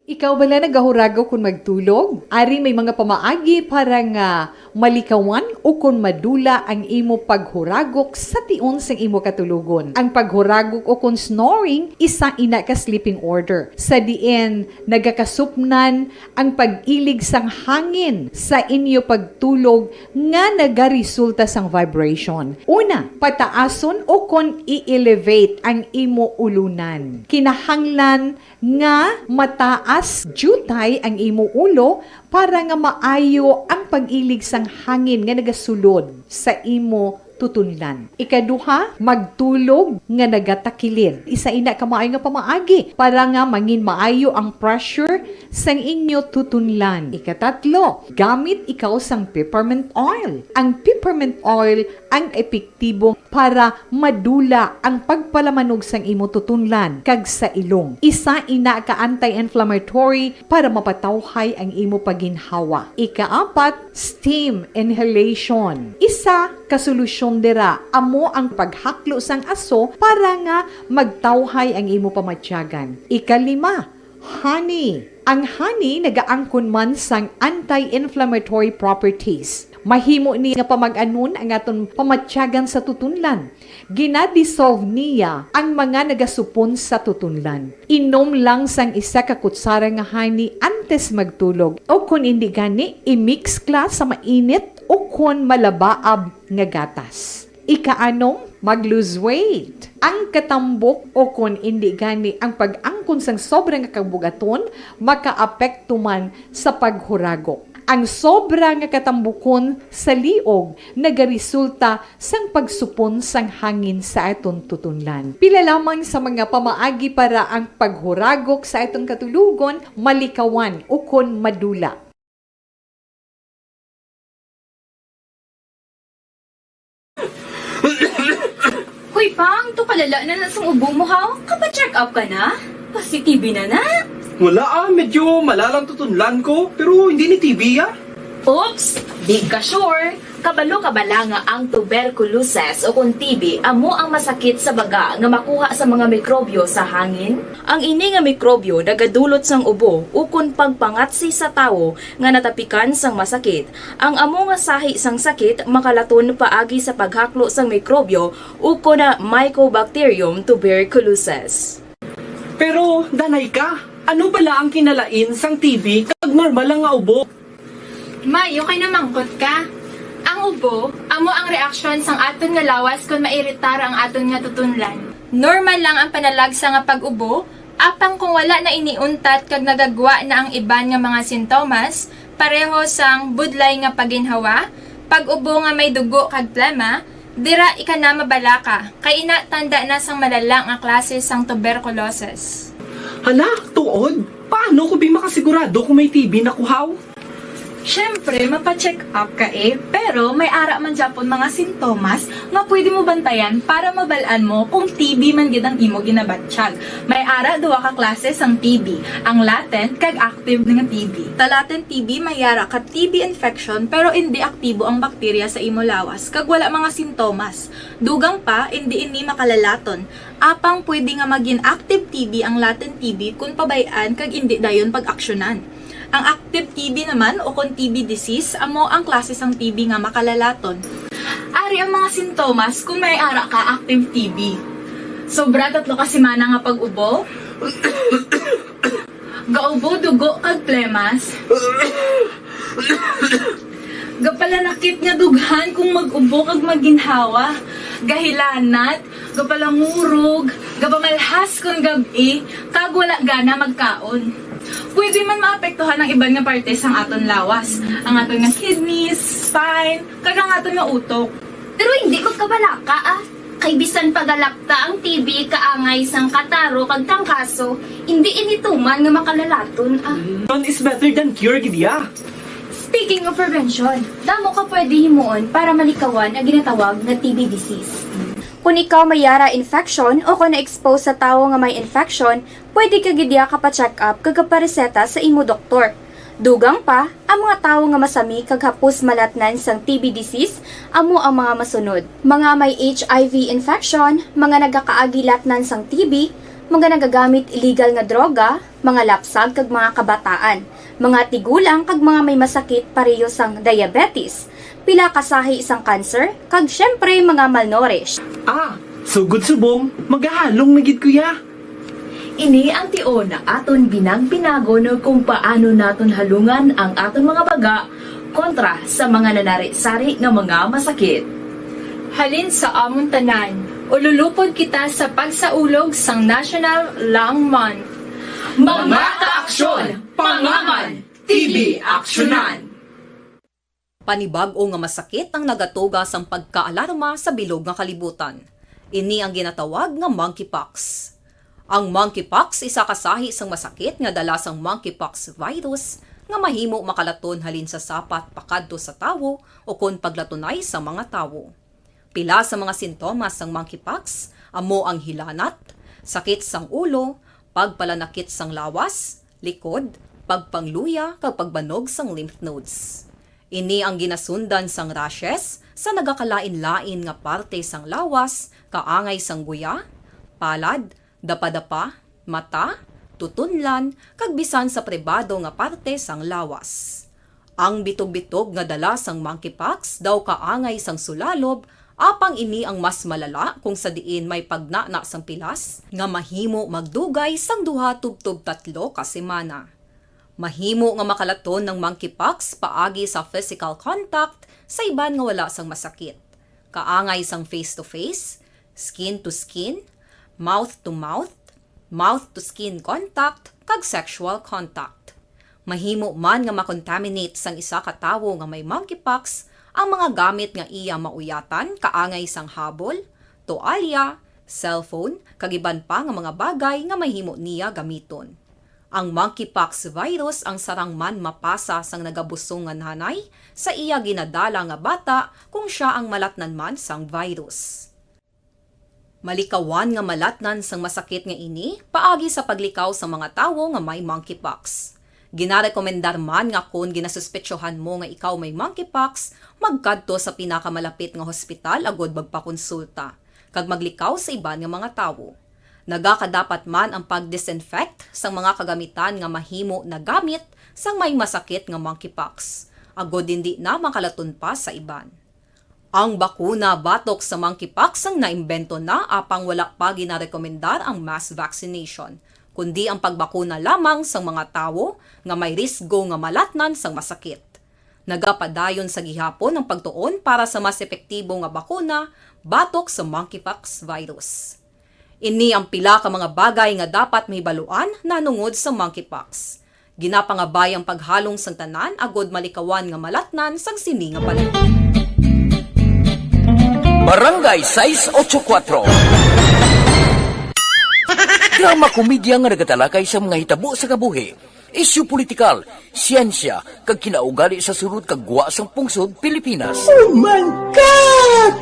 Ikaw bala nagahuragok kon magtulog? Ari may mga pamaagi para nga malikawan ukon madula ang imo paghuragok sa tion sang imo katulogon. Ang paghuragok ukon snoring, isa ina ka sleeping order, sa diin nagakasupnan ang pag-ilig sang hangin sa inyo pagtulog nga nagaresulta sang vibration. Una, pataason ukon i-elevate ang imo ulunan. Kinahanglan nga mataas diutay ang imo ulo para nga maayo ang pag-ilig sang hangin nga nagasulod sa imo tutunlan. Ikaduha, magtulog nga nagatakilid. Isa ina ka maayo nga pamaagi para nga mangin maayo ang pressure sang inyo tutunlan. Ikatatlo, gamit ikaw sang peppermint oil. Ang peppermint oil ang epektibo para madula ang pagpalamanog sang imo tutunlan kag sa ilong. Isa ina ka anti-inflammatory para mapatawhay ang imo pagginhawa. Ikaapat, steam inhalation. Isa ka solusyon dira amo ang paghaklo sang aso para nga magtawhay ang imo pamatyagan. Ikalima, honey. Ang honey nagaangkon man sang anti-inflammatory properties. Mahimo ni nga pamag-anon ang aton pamatyagan sa tutunlan. Gina-dissolve niya ang mga nagasupon sa tutunlan. Inom lang sang isa ka kutsara nga honey antes magtulog, o kon indi gani, i-mix ka sa mainit o kon malabaab nga gatas. Ikaanom, mag-lose weight. Ang katambok o kon indi gani ang pag-angkon sang sobra nga kabugaton makaapekto man sa paghuragok. Ang sobra nga katambukon sa liog nagaresulta sang pagsupon sang hangin sa aton tutunlan. Pila lamang sa mga pamaagi para ang paghuragok sa aton katulogon malikawan ukon madula. Hoy, Pang, to kalala na na sang ubo mo, ha? Kapa-check up ka na? Pasi-T B na na? Wala, ah, medyo malalang tutunlan ko, pero hindi ni T B, ah. Oops, di ka sure. Kabalo ka bala nga ang tuberculosis o kon T B amo ang masakit sa baga nga makuha sa mga mikrobyo sa hangin? Ang ini nga mikrobyo nagadulot sang ubo ukon pagpangatsi sa tawo nga natapikan sang masakit. Ang amo nga sahi sang sakit makalaton paagi sa paghaklo sang mikrobyo ukon Mycobacterium tuberculosis. Pero, danay ka, ano bala ang kinalain sang T B kag normal lang nga ubo? May, okay na mangkot ka. Ang ubo, amo ang reaksyon sang aton nga lawas kon mairitar ang aton nga tutunlan. Normal lang ang panalagsa nga pag-ubo, apang kung wala na ini untat kag nagagwa na ang iban nga mga sintomas, pareho sang budlay nga paginhawa, pag-ubo nga may dugo kag plema, dira ika na mabalaka, kay ina tanda na sang malala nga klase sang tuberculosis. Hala, tuod? Paano ko bi makasigurado kung may T B na ko, haw? Siyempre, mapa-check up ka eh, pero may ara man gyapon mga sintomas nga pwede mo bantayan para mabal-an mo kung T B man gid ang imo ginabatyag. May ara duha ka klase sang T B, ang latent kag active nga T B. Sa latent T B, may ara ka T B infection pero indi aktibo ang bakterya sa imo lawas kag wala mga sintomas. Dugang pa, indi ini makalalaton. Apang pwede nga magin active T B ang latent T B kon pabay-an kag indi dayon pag-aksyonan. Ang active T B naman, o kon T B disease, amo ang klase sang T B nga makalalaton. Ari ang mga sintomas kon may ara ka active T B. Sobra tatlo ka semana nga pag-ubo. Gaubo dugo kag plemas. Gapalanakit nga dughan kung mag-ubo kag maginhawa. Gahilanat, gapalangurog, gapamalhas kon gab-i, kag wala gana magkaon. Pwede man maapektuhan ang iban nga parte sang aton lawas, ang aton nga kidneys, spine, kag ang aton nga utok. Pero hindi magkabalaka, ah. Kay bisan pa galakta ang T B kaangay sang kataro kag trangkaso, hindi ini tuman nga makalalaton, ah. Prevention is better than cure, gid ya. Speaking of prevention, damo ka pwede himuon para malikawan ang ginatawag nga T B disease. Kon ikaw may yara infection o kon na-expose sa tawo nga may infection, pwede ka gid ya kapa-check up kag kapareseta sa imo doktor. Dugang pa, ang mga tawo nga masami kag hapos malatnan sang T B disease amo ang mga masunod: mga may H I V infection, mga nagakaagi latnan sang T B, Mga nagagamit illegal nga droga, mga lapsag kag mga kabataan, mga tigulang kag mga may masakit pareho sang diabetes, pila ka sahi sang cancer, kag syempre mga malnourished. Ah, sugod subong, magahalong na gid, kuya. Ini ang tion aton binag-binagon kung paano naton halungan ang aton mga baga kontra sa mga nanari-sari nga mga masakit. Halin sa amon tanan, ululupod kita sa pagsaulog sang National Lung Month. Mga kaaksyon, pangaman, T B aksyonan! Panibag-o nga masakit ang nagatuga sang pagkaalarma sa bilog nga kalibutan. Ini ang ginatawag nga monkeypox. Ang monkeypox isa ka sahi sang masakit nga dala sang monkeypox virus nga mahimo makalaton halin sa sapat pakadto sa tawo ukon paglatunay sa mga tawo. Pila sa mga sintomas sang monkeypox amo ang hilanat, sakit sang ulo, pagpalanakit sang lawas, likod, pagpangluya, kag pagbanog sang lymph nodes. Ini ang ginasundan sang rashes sa nagakalain-lain nga parte sang lawas, kaangay sang guya, palad, dapadapa, mata, tutunlan, kag bisan sa pribado nga parte sang lawas. Ang bitog-bitog nga dala sang monkeypox daw kaangay sang sulalob, apang ini ang mas malala kung sa diin may pagnana sang pilas nga mahimo magdugay sang duha tubtob tatlo ka semana. Mahimo nga makalaton ang monkeypox paagi sa physical contact sa iban nga wala sang masakit, kaangay sang face-to-face, skin-to-skin, mouth-to-mouth, mouth-to-skin contact, kag sexual contact. Mahimo man nga makontaminate sang isa ka tawo nga may monkeypox ang mga gamit nga iya mauyatan, kaangay sang habol, toalya, cellphone, kag iban pa nga mga bagay nga mahimo niya gamiton. Ang monkeypox virus ang sarang man mapasa sang nagabusong nga nanay sa iya ginadala nga bata kung sia ang malatnan man sang virus. Malikawan nga malatnan sang masakit nga ini paagi sa paglikaw sang mga tawo nga may monkeypox. Ginarekomendar man nga kon ginasuspetsohan mo nga ikaw may monkeypox, magkadto sa pinakamalapit nga hospital agud magpakonsulta kag maglikaw sa iban nga mga tawo. Nagakadapat man ang pag-disinfect sang mga kagamitan nga mahimo nagamit sang may masakit nga monkeypox, agud indi na makalaton pa sa iban. Ang bakuna batok sa monkeypox ang naimbento na, apang wala pa ginarekomendar ang mass vaccination, kundi ang pagbakuna lamang sang mga tawo nga may risgo nga malatnan sang masakit. Nagapadayon sa gihapon ang pagtuon para sa mas epektibo nga bakuna batok sa monkeypox virus. Ini ang pila ka mga bagay nga dapat mahibaluan nahanungod sa monkeypox. Ginapangabay ang paghalong sang tanan agud malikawan nga malatnan sang sini nga panahon. Barangay sais ocho kuatro. Drama komedya nga nagatalakay sa mga hitabo sa kabuhi, isyu politikal, siyensya, kag kinaugali sa sulod kag gwa sang pungsod Pilipinas. Oh my God!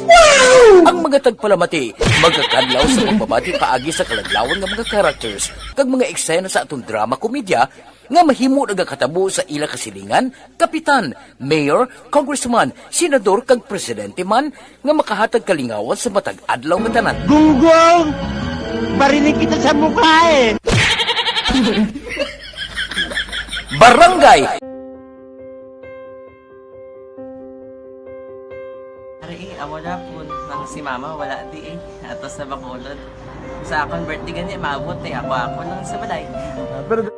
Wow! Ang mga tagpalamati magakadlaw sa pagbabati paagi sa kaladlawan nga mga characters kag mga eksena sa aton drama komedya nga mahimo nagakatabo sa ila kasilingan, kapitan, mayor, congressman, senador, kag presidente man nga makahatag kalingawan sa matag adlaw nga tanan. Gunggong! Barinig kita sa mukha eh! Barangay! Ari, eh, amo na po nang si mama wala di eh. Ato sa Bacolod. Sa akong birthday gani, maabot eh. Ako, ako lang sa balay. Ah, pero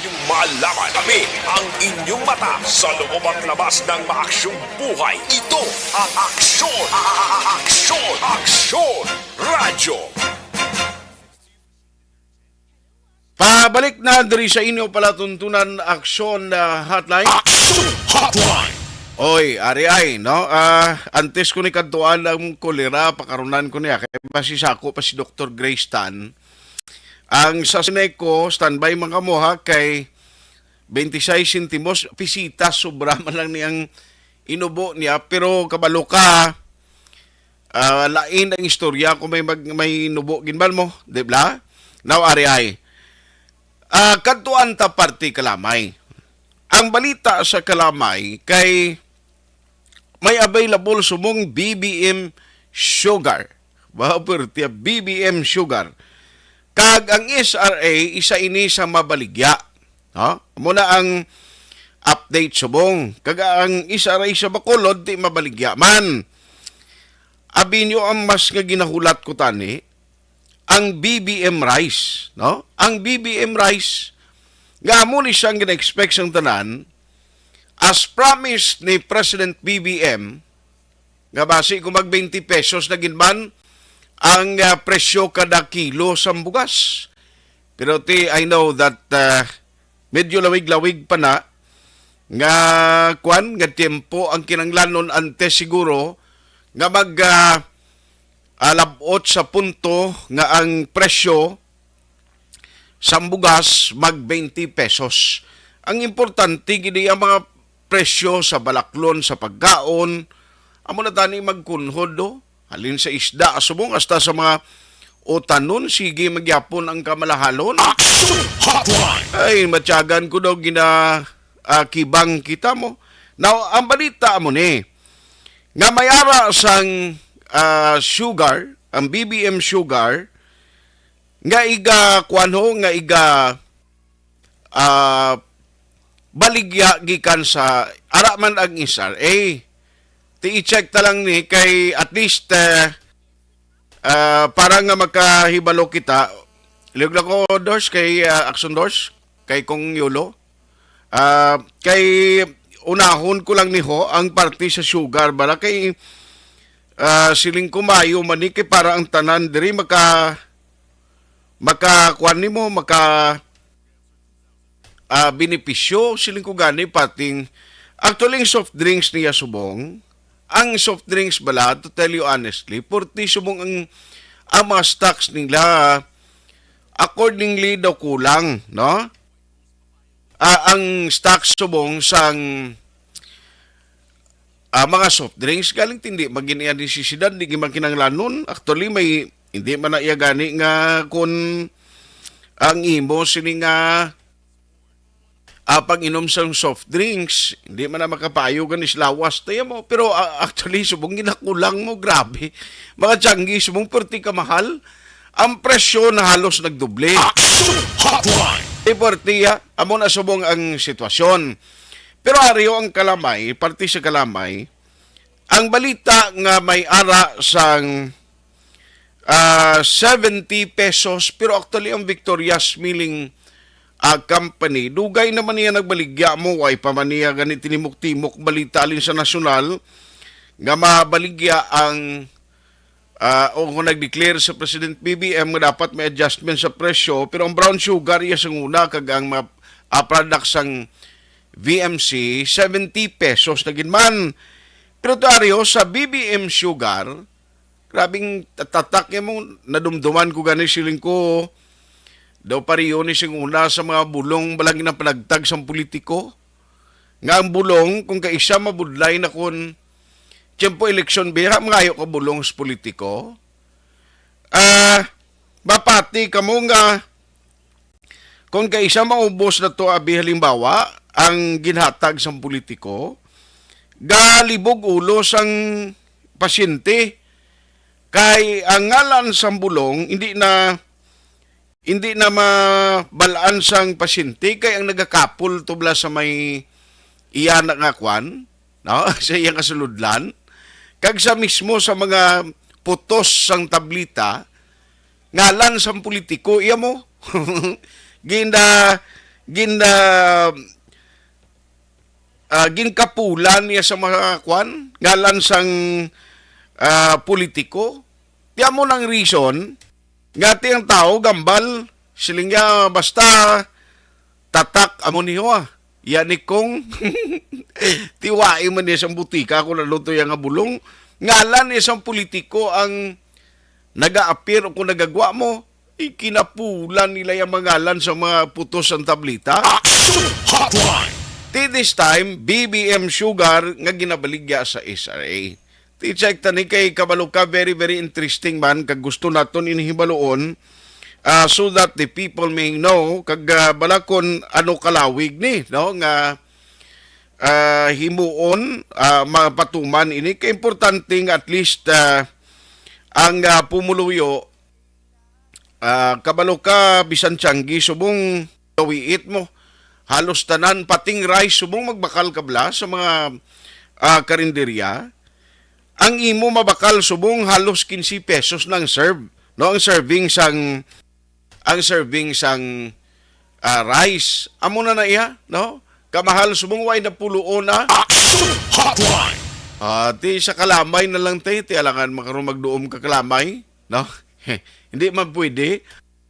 Inyong malaman, kami ang inyong mata sa loob at labas ng maaksyong buhay. Ito ang Aksyon, a-, a-, a-, Aksyon, Aksyon Radyo. Pabalik na diri sa inyo palatuntunan, Aksyon, ah, Hotline. Aksyon Hotline. Oy, ari ay, no? Ah, antes ko ni kadtuan ang kolera, pakarunan ko niya. Kay basi sa ako pa si Doktor Grace Tan. Ang sa sinay ko, standby man kamo ha, kay twenty-six sentimos, pisita, sobra man lang niyang inubo niya, pero kabalo ka, ah, lain ang istorya kung may mag-, may nubo ginban mo, di ba? Now, ari ay. Ah, kadtuan ta parte Kalamay. Ang balita sa Kalamay kay may available subong B B M sugar. Wow, perti, B B M sugar. Kag ang S R A, isa ini sa mabaligya. Ha? Amo na ang update subong. Kag ang S R A sa Bacolod, di mabaligya man. Abi nyo ang mas nga ginahulat ko tani, ang B B M rice, no? Ang B B M rice, nga amo ni siyang gina-expect sang tanan, as promised ni President B B M, nga basi kung mag twenty pesos na gid man ang, ah, presyo kada kilo sang bugas. Pero ti, I know that, ah, medyo lawig-lawig pa na nga, kwan, nga tiyempo ang kinahanglanon antes siguro nga mag, ah, ah, lab-ot sa punto nga ang presyo sang bugas mag twenty pesos. Ang importante gid ang mga presyo sa balaklon, sa pagkaon, amo na tani magkunhod, do. Halin sa isda, subong hasta sa mga utanon, sige magyapon ang kamalahalon. Action Hotline! Ay, matyagan ko daw gina, ah, kibang kita mo. Now, ang balita mo ni, nga may ara sang, ah, sugar, ang B B M sugar, nga iga, kuwan ho, nga iga, ah, baligya gikan sa, ara man ang S R A. Ti i-check ta lang ni kay at least, eh, ah, para nga makahibalo kita. Liog lang ko, Dors, kay, ah, Action Dors, kay Kong Yolo. Ah, kay unahon ko lang ni ho ang parte sa sugar, bala kay, ah, siling ko maayo man ni kay para ang tanan diri maka-, makakuan nimo, maka, ah, benepisyo, siling ko gani, pating, actually, ang soft drinks niya subong, ang soft drinks bala, to tell you honestly, purti subong ang, ang mga stocks nila, accordingly daw kulang, no? Ah, ang stocks subong sang, ah, mga soft drinks, galing tindi magin iya nisisidad, di man kinahanglanon. Actually, may, hindi man na iya gani nga kun ang imo sini nga, ah, pag-inom sang soft drinks, hindi man na makapayo gani sa lawas tayo mo. Pero, ah, actually, subong ginakulang mo, grabe. Mga tiyanggi, subong perti ka mahal. Ang presyo na halos nagdoble. Action Hotline! Di perti, ah, amo na subong ang sitwasyon. Pero ariyo ang Kalamay, parte sa Kalamay, ang balita nga may ara sang, ah, seventy pesos, pero actually ang Victoria's Milling, ah, Company, dugay naman niya nagbaligya mo, way pa man niya gani tinimok-timok balita alin sa nasyonal nga mabaligya ang, ah, o kung nag-declare sa President B B M nga dapat may adjustment sa presyo, pero ang brown sugar iya sang una kag ang mga, ah, products sang V M C, seventy pesos na gid man. Pero to, Ario, sa B B M Sugar, grabing tatak niya mo, nadumduman ko gani, siling ko, daw pareho ni sing una sa mga bulong, balang ginapanagtag sang politiko. Nga ang bulong, kung kaisa mabudlay na kun tiyempo eleksyon, biya, mangayo ka bulong sa politiko. Ah, mapati ka mo nga, kung kaisa maubos na to, abi, halimbawa, ang ginhatag sang politiko, galibog ulo sang pasyente, kay ang ngalan sang bulong hindi na, hindi na mabalaan sang pasyente, kay ang nagakapol tubla sa may iya na nga kwan, no? Sa iya nga sulodlan, kag sa mismo sa mga putos sang tablita, ngalan sang politiko, iya mo. Ginda, ginda, ah, ginkapulan niya sa mga kwan, ngalan sang, ah, politiko. Kaya mo nang reason, nga ti ang tao, gambal, siling niya, basta tatak, amo niyo, ah. Yan ni kung tiwai man niya sang butika, kung naluto yan nga bulong. Ngalan niya sang politiko ang nag-aapir o kung nagagwa mo, ikinapulan nila yung mga ngalan sa mga putos sang tablita. Action Hotline! Ti this time, B B M sugar nga ginabaligya sa S R A. Ti check ta ni kay kabalo ka, very, very interesting man, kag gusto naton ini hibaluon, ah, so that the people may know, kag, ah, bala kon ano kalawig ni, no, nga, ah, himuon, ah, mapatuman ini. Kay importante nga at least, ah, ang, ah, pumuluyo, ah, kabalo ka, bisan tiyanggi subong gawiit mo. Halos tanan, pating rice subong magbakal ka bala sa mga, ah, karinderya. Ang imo mabakal subong halos quince pesos na ang serve, no? Ang serving sang, ang serving sang, ah, rice. Amo na na iya, no? Kamahal subong way na puluon na. Action Hotline! Ah, ti sa kalamay na lang, te. Ti alangan makaroon magduom ka kalamay, no? Hindi man pwede.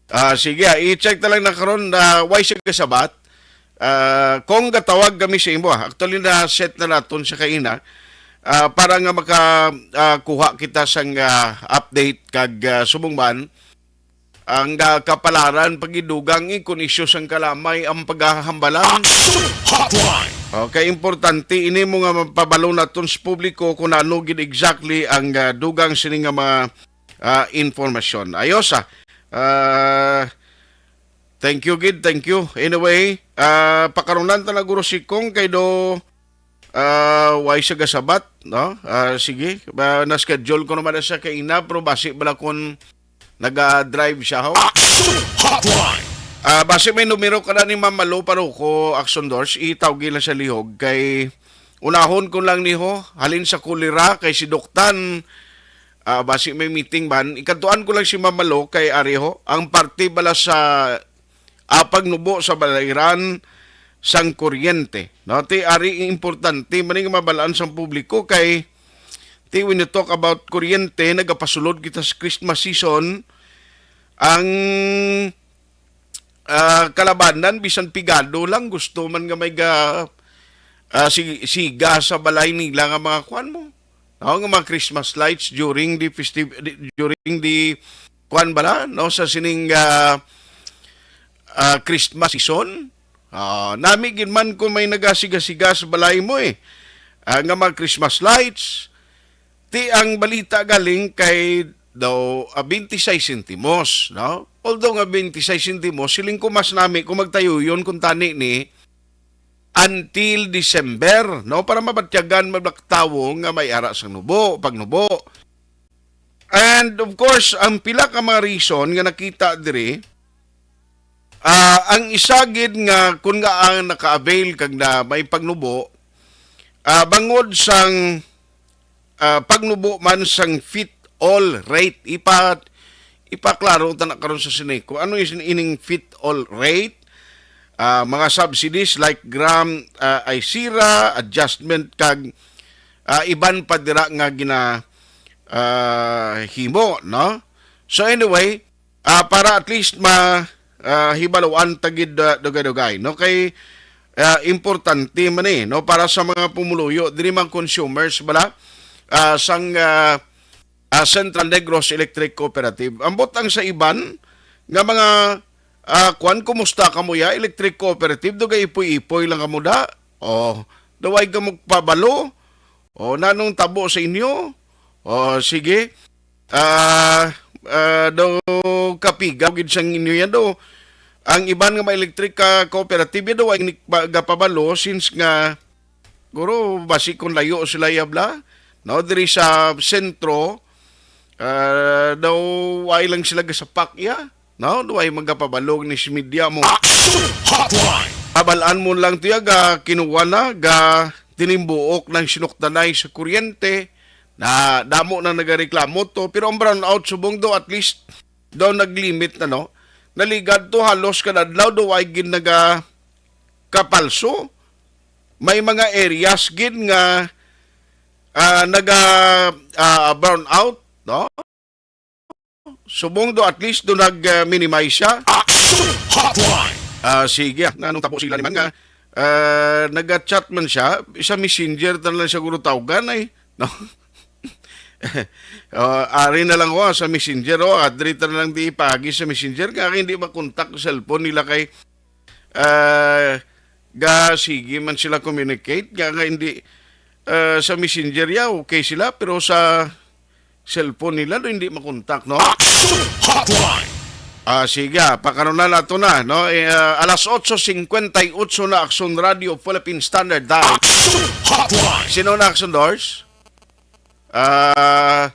Ah, sige, ah, i-check na lang na karon na way siya kasabat. Ah, kung gatawag kami sa imo, ah, actually na set na naton sa kaina, ah, para nga maka, ah, kuha kita sang, ah, update kag, ah, subong man ang, ah, kapalaran pagidugang, eh, kun isyu sang kalamay ang paghahambalan. Action Hotline! Okay, importante ini mo nga mapabalo naton sa publiko kung ano gid exactly ang, ah, dugang sini nga mga, ah, informasyon. Ayos, ah. Ah, thank you gid, thank you. Anyway, ah, pakarunan ta na guro si Kong kay do, ah, way siya gasabat, no? Ah, sige, ah, na-schedule ko naman na siya kaina, pero basi bala kun naga-drive siya, ho. Action Hotline! Ah, basi may numero ka na ni Ma'am Malo Paruko, Action Doors, itawgi lang sa lihog kay unahon ko lang ni, ho, halin sa kulira kay si Doktan, ah, basi may meeting man. Ikadtuan ko lang si Ma'am Malo kay ari, ho, ang parte bala sa, ah, pagnubo sa balairan sang kuryente, no? Ti ari importante man nga mabalaan sang publiko kay ti when you talk about kuryente, nagapasulod kita sa Christmas season, ang, ah, kalabanan bisan pigado lang gusto man nga may ga, ah, si-, siga sa balay nila nga mga kuan mo. No, nga mga Christmas lights during the festive, di-, during the kuan bala, no, sa sining, ah, ah, Christmas season. Ah, nami gid man kung may nagasiga-siga sa balay mo, eh. Ah, nga mga Christmas lights, ti ang balita galing kay daw, ah, twenty-six sentimos, no? Although nga twenty-six sentimos, siling ko mas nami kung magtayuyon kung tani ni until December, no? Para mabatyagan man ang tawo nga may ara sang nubo, pagnubo. And of course, ang pila ka mga reason nga nakita diri, ah, ang isa gid nga kun nga ang naka-avail kag na may pagnubo, ah, bangod sang, ah, pagnubo man sang fit all rate. Ipa-, ipaklaro ta na karon sa sini ko. Ano is ining fit all rate? Ah, mga subsidies like gram, ah, ay sira, adjustment kag, ah, iban pa dira nga gina, ah, himo, no? So anyway, ah, para at least ma, ah, hibaluan ta gid, ah, dugay-dugay, no? Kay, ah, importante man, eh, no, para sa mga pumuluyo, diri mga consumers bala, ah, sang, ah, ah, Central Negros Electric Cooperative. Ambot ang sa iban nga mga, ah, kwan, kumusta kamo ya? Electric Cooperative, dugay ipoy-ipoy lang kamo da? Oh, daway ka magpabalo? Oh, nanong tabo sa inyo? Oh, sige. Ah, ah, daw kapigaw gid sang inyo yan, do. Ang iban nga mga electric, ah, cooperative, yan, daw, ay ni-, pa-, gapabalo since nga, guro, basi kung layo sila, yabla, no, diri sa sentro, ah, daw, ay lang sila gasapak, ya, no, daw, ay magapabalog ni si media mo. Action Hotline! Abalaan mo lang tiya, ga kinuha na, ga tinimbuok ng sinuktanay sa kuryente, na damo na nagareklamo to, pero ang brownout subong do, at least, daw naglimit na, no? Naligad to, halos kada adlaw daw ay gid naga kapalso. May mga areas gid nga, ah, naga, ah, brownout, no? Subong do at least do nag-minimize siya. Action Hotline! Ah, sige, nanong tabo sila ni man nga, ah, naga-chat man siya, sa messenger ta na lang siguro tawgan ay, no? Ah, ari na lang ko, ah, sa messenger, oh, adri ta na lang di ipagi sa messenger, nga hindi makontak sa cellphone nila kay, ah, Ga, sige man sila communicate, ga nga hindi, ah, sa messenger ya, okay sila, pero sa cellphone nila, no, hindi makontak, no? Action Hotline! Ah, sige, ah, pakaroon na nato na, no? Eh, ah, alas otso cincuenta y ocho na, Action Radio, Philippine Standard Time. Action Hotline! Sino na, Action Doors? Ah,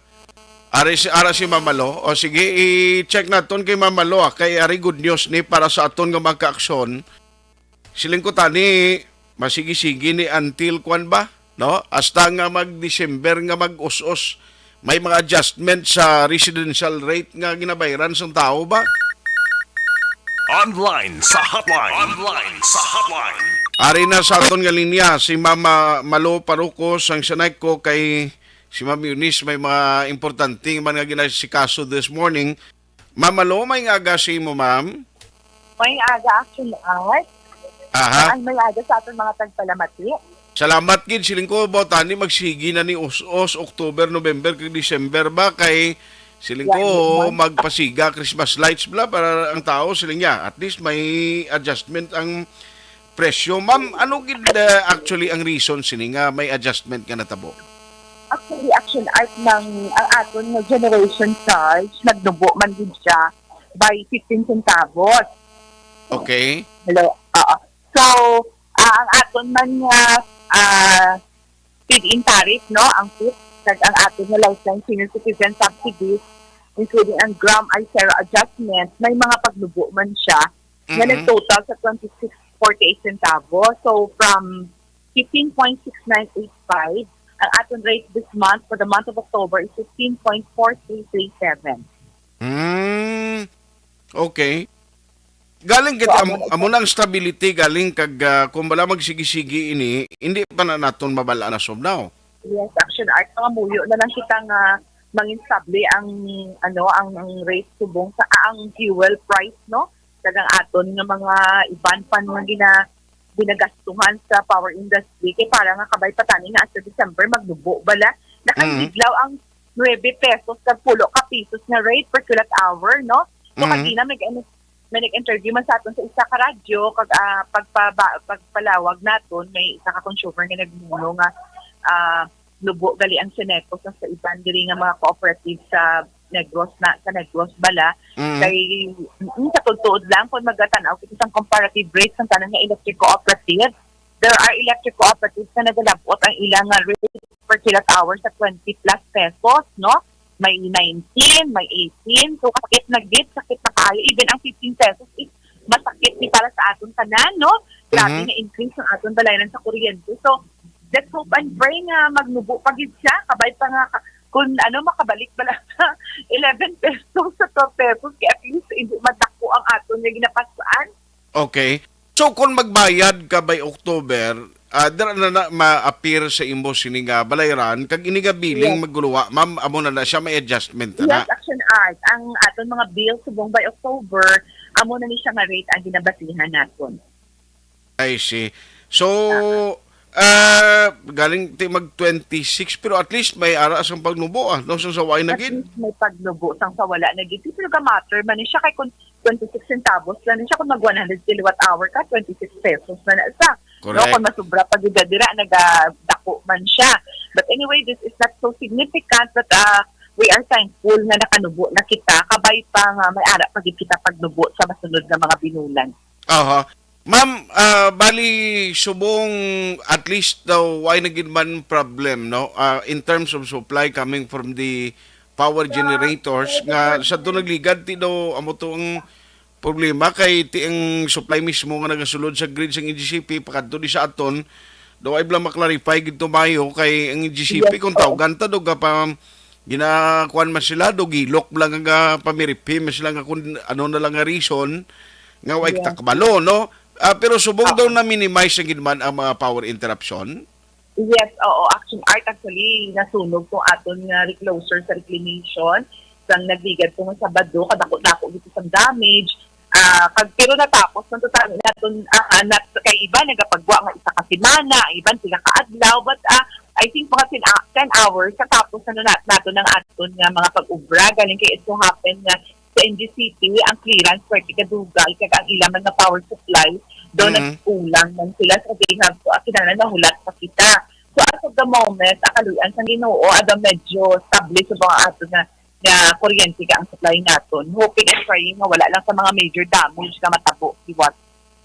ari si, ara si Mama Lo. O sige, i-check naton kay Mama Lo, ah, kay ari good news ni para sa aton nga mga ka-aksyon. Siling ko tani, masigi-sigi ni until kwan ba? No? Hasta nga mag-December nga mag-us-us, may mga adjustment sa residential rate nga ginabayaran sang tao ba? Online sa hotline. Online sa hotline. Ari na sa aton nga linya si Mama Malo Paruko sang Sanayco kay si Ma'am Eunice may mga importante man nga ginasikaso this morning. Mama Lo, may nga aga sa imo, ma'am. May aga, Action Art. Aha. Ang may aga sa aton mga tagpalamati. Salamat gid, siling ko ba tani magsigi na ni us-os, October, November, kag December ba kay siling ko, yeah, magpasiga Christmas lights bla para ang tao siling niya. At least may adjustment ang presyo. Ma'am, ano gid, uh, actually ang reason sini nga may adjustment nga natabo? Actually, Action Art, ng ang aton nga generation charge, nagnubo man gid siya by fifteen centavos. Okay. Hello. Oo. So, ah, ang aton man nga, ah, feed-in tariff, no, ang tip, kag ang aton nga lifeline senior citizen subsidies, including ang gram ICERA adjustment, may mga pagnubo man siya nga, mhm, nag-total sa twenty-six forty-eight centavos. So, from fifteen point six nine eight five, ang aton rate this month, for the month of October, is fifteen point four three three seven. Hmm. Okay. Galing kit-, so, amo, amo na ang stability, galing kag, ah, kung wala magsigi-sigi ini, hindi pa na naton mabal-an as of now. Yes, Action Art, pangamuyo na lang kita nga mangin stable ang, ano, ang, ang rate subong sa, ah, ang fuel price, no? Kag ang aton nga mga iban pa nga gina-, ginagastuhan sa power industry, kay para nga kabay pa tani nga sa December magnubo bala. Nakahiglaw ang nuebe pesos kag pulo ka pesos nga rate per kilowatt hour, no? So, mm, kanina may, may nag-interview man sa aton sa isa ka radyo, kag, ah, pagpaba-, pagpalawag naton, may isa ka consumer nga nagmuno nga, ah, nubo gali ang Ceneco sa, sa iban diri nga mga cooperative sa Negros na, sa Negros bala. Mm. Kay, mm, sa tuod-tuod lang, kung magatan-aw kita sang comparative rates sang tanan nga electric cooperative, there are electric cooperatives na nagalab-ot ang ila nga rate per kilowatt hour sa twenty plus pesos, no? May nineteen, may eighteen. So, sakit na gid, sakit na kaayo. Even ang fifteen pesos is masakit ni para sa aton tanan, no? Grabe, mhm, nga increase ang aton balayran sa kuryente. So, let's hope and pray nga magnubo pa gid siya. Kabay pa nga ka-, kung ano, makabalik bala sa eleven pesos sa twelve pesos, kay at least hindi madako ang aton nga ginapasan. Okay. So, kung magbayad ka by October, ah, dira na, na ma-appear sa imo sini nga balayran, kag ini nga billing, yes, maguluwa, ma'am, amo na na siya, may adjustment na na. Yes, Action Art. Ang aton mga bill subong by October, amo na ni siya nga rate ang ginabasihan naton. I see. So, ah, ah, galing ti mag twenty-six, pero at least may ara sang pagnubo, ah, no? So, sa way na gid. At least may pagnubo sang sa wala na gid. Pero ga-matter man ni siya kay kung twenty-six centavos lang ni siya, kung mag one hundred kilowatt hour ka, twenty-six pesos na na siya. No, correct. Kung masubra pa gid dira, nagadako man siya. But anyway, this is not so significant, but, ah, we are thankful nga nakanubo na kita. Kabay pa nga may ara pa gid kita pagnubo sa masunod nga mga binulan. Aha. Ma'am, ah, bali, subong at least daw, why na gid man problem, no? Ah, in terms of supply coming from the power generators, nga sa to nagligad, ti daw, amo to ang problema, kay ti ang supply mismo nga nagasulod sa grid sang N G C P, pakadto di sa aton, daw ay bala ma-clarify gid to mayo, kay ang N G C P, yes, kung tawgan ta, daw, gapa-, ginakuan man sila, do gilok lang nga pamiripi man sila nga kung ano na lang nga reason nga way, yes, kita kabalo, no? Ah, pero subong daw, oo, na-minimize na gid man ang mga power interruption? Yes, oo. Action Art, actually, nasunog tong aton nga recloser sa reclamation sang nagligad tong Sabado, kadako-dako gid sang damage. Ah, kag, pero natapos man to sa naton, ah, ah, nat-, kay iba nagapagwa nga isa ka semana, ang iban pila ka adlaw, but, ah, I think mga ten, ah, ten hours sa tapos na nat-, naton ang aton nga mga pag-ubra, galing kay it so happen nga sa N G C P ang clearance perti kadugay, kag ang ila man nga power supply Do Mm. nagkulang man sila, so they have to, ah, kinahanglan mahulat pa kita. So, as of the moment, ang kaluy-an sang Ginoo, ada medyo stable sa mga ato nga, nga kuryente ka ang supply naton. Hoping and praying nga wala lang sa mga major damage nga matabo, liwat.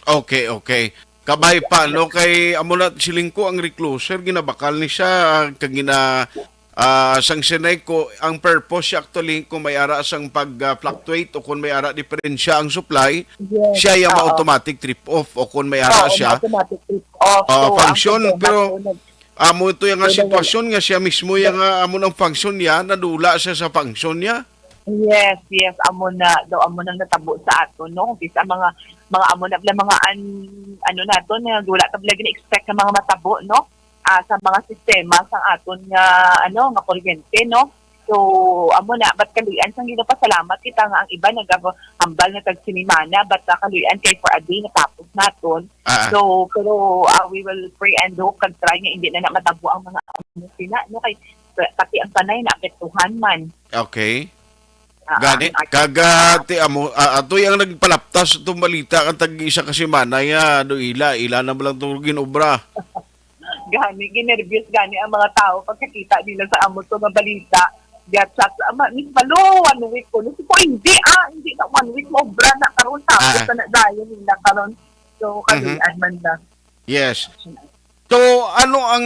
Okay, okay. Kabay pa, no? Kay amo na, siling ko, ang recloser, ginabakal ni siya, ah, kag gina, ah, sang sinay ko, ang purpose siya actually, kung may ara sang pag, ah, fluctuate o kung may ara diferensya ang supply, Yes, siya yung oo. automatic trip off o kung may ara Oo, siya. automatic trip off. Ah, So, ang function, problema pero po, nag- amo ito yung nga Pero wala. sitwasyon nga siya mismo yung nga amo ng function niya, nadula siya sa function niya. Yes, yes, amo na daw, amo nang natabo sa aton, no? Kis ang mga, mga amo na bala, mga an-, ano naton, nga wala ta bala gina-expect nga mga matabo, no? Ah, sa mga sistema sa aton nga, ano, nga kuryente, no? So, amo na, but kaluy-an sang ginapasalamat kita nga ang iba nagahambal na tag sinimana, but, ah, kaluy-an kay for a day natapos naton. Ah. So, pero, ah, we will pray and hope kag try nga hindi na na matabo ang mga amo sila, no? Kay pati ang tanay naapektuhan man. Okay. Ah, Gani, ang art- kaga ti amo, ah, atoy ang nagpalaptas itong balita kan tag isa ka semana ya, do ila, ila na lang itong ginobra. Gani, ginerbyos gani ang mga tao pagkakita nila sa amo to nga balita. Gatchat sa ama, Miss Malo, one week ko. Nasi ko, hindi ah, hindi na one week, maobra na karon, tapos Ah. na dayon nila karon. So, Mhm. kaluy-an man lang. Yes. So, ano ang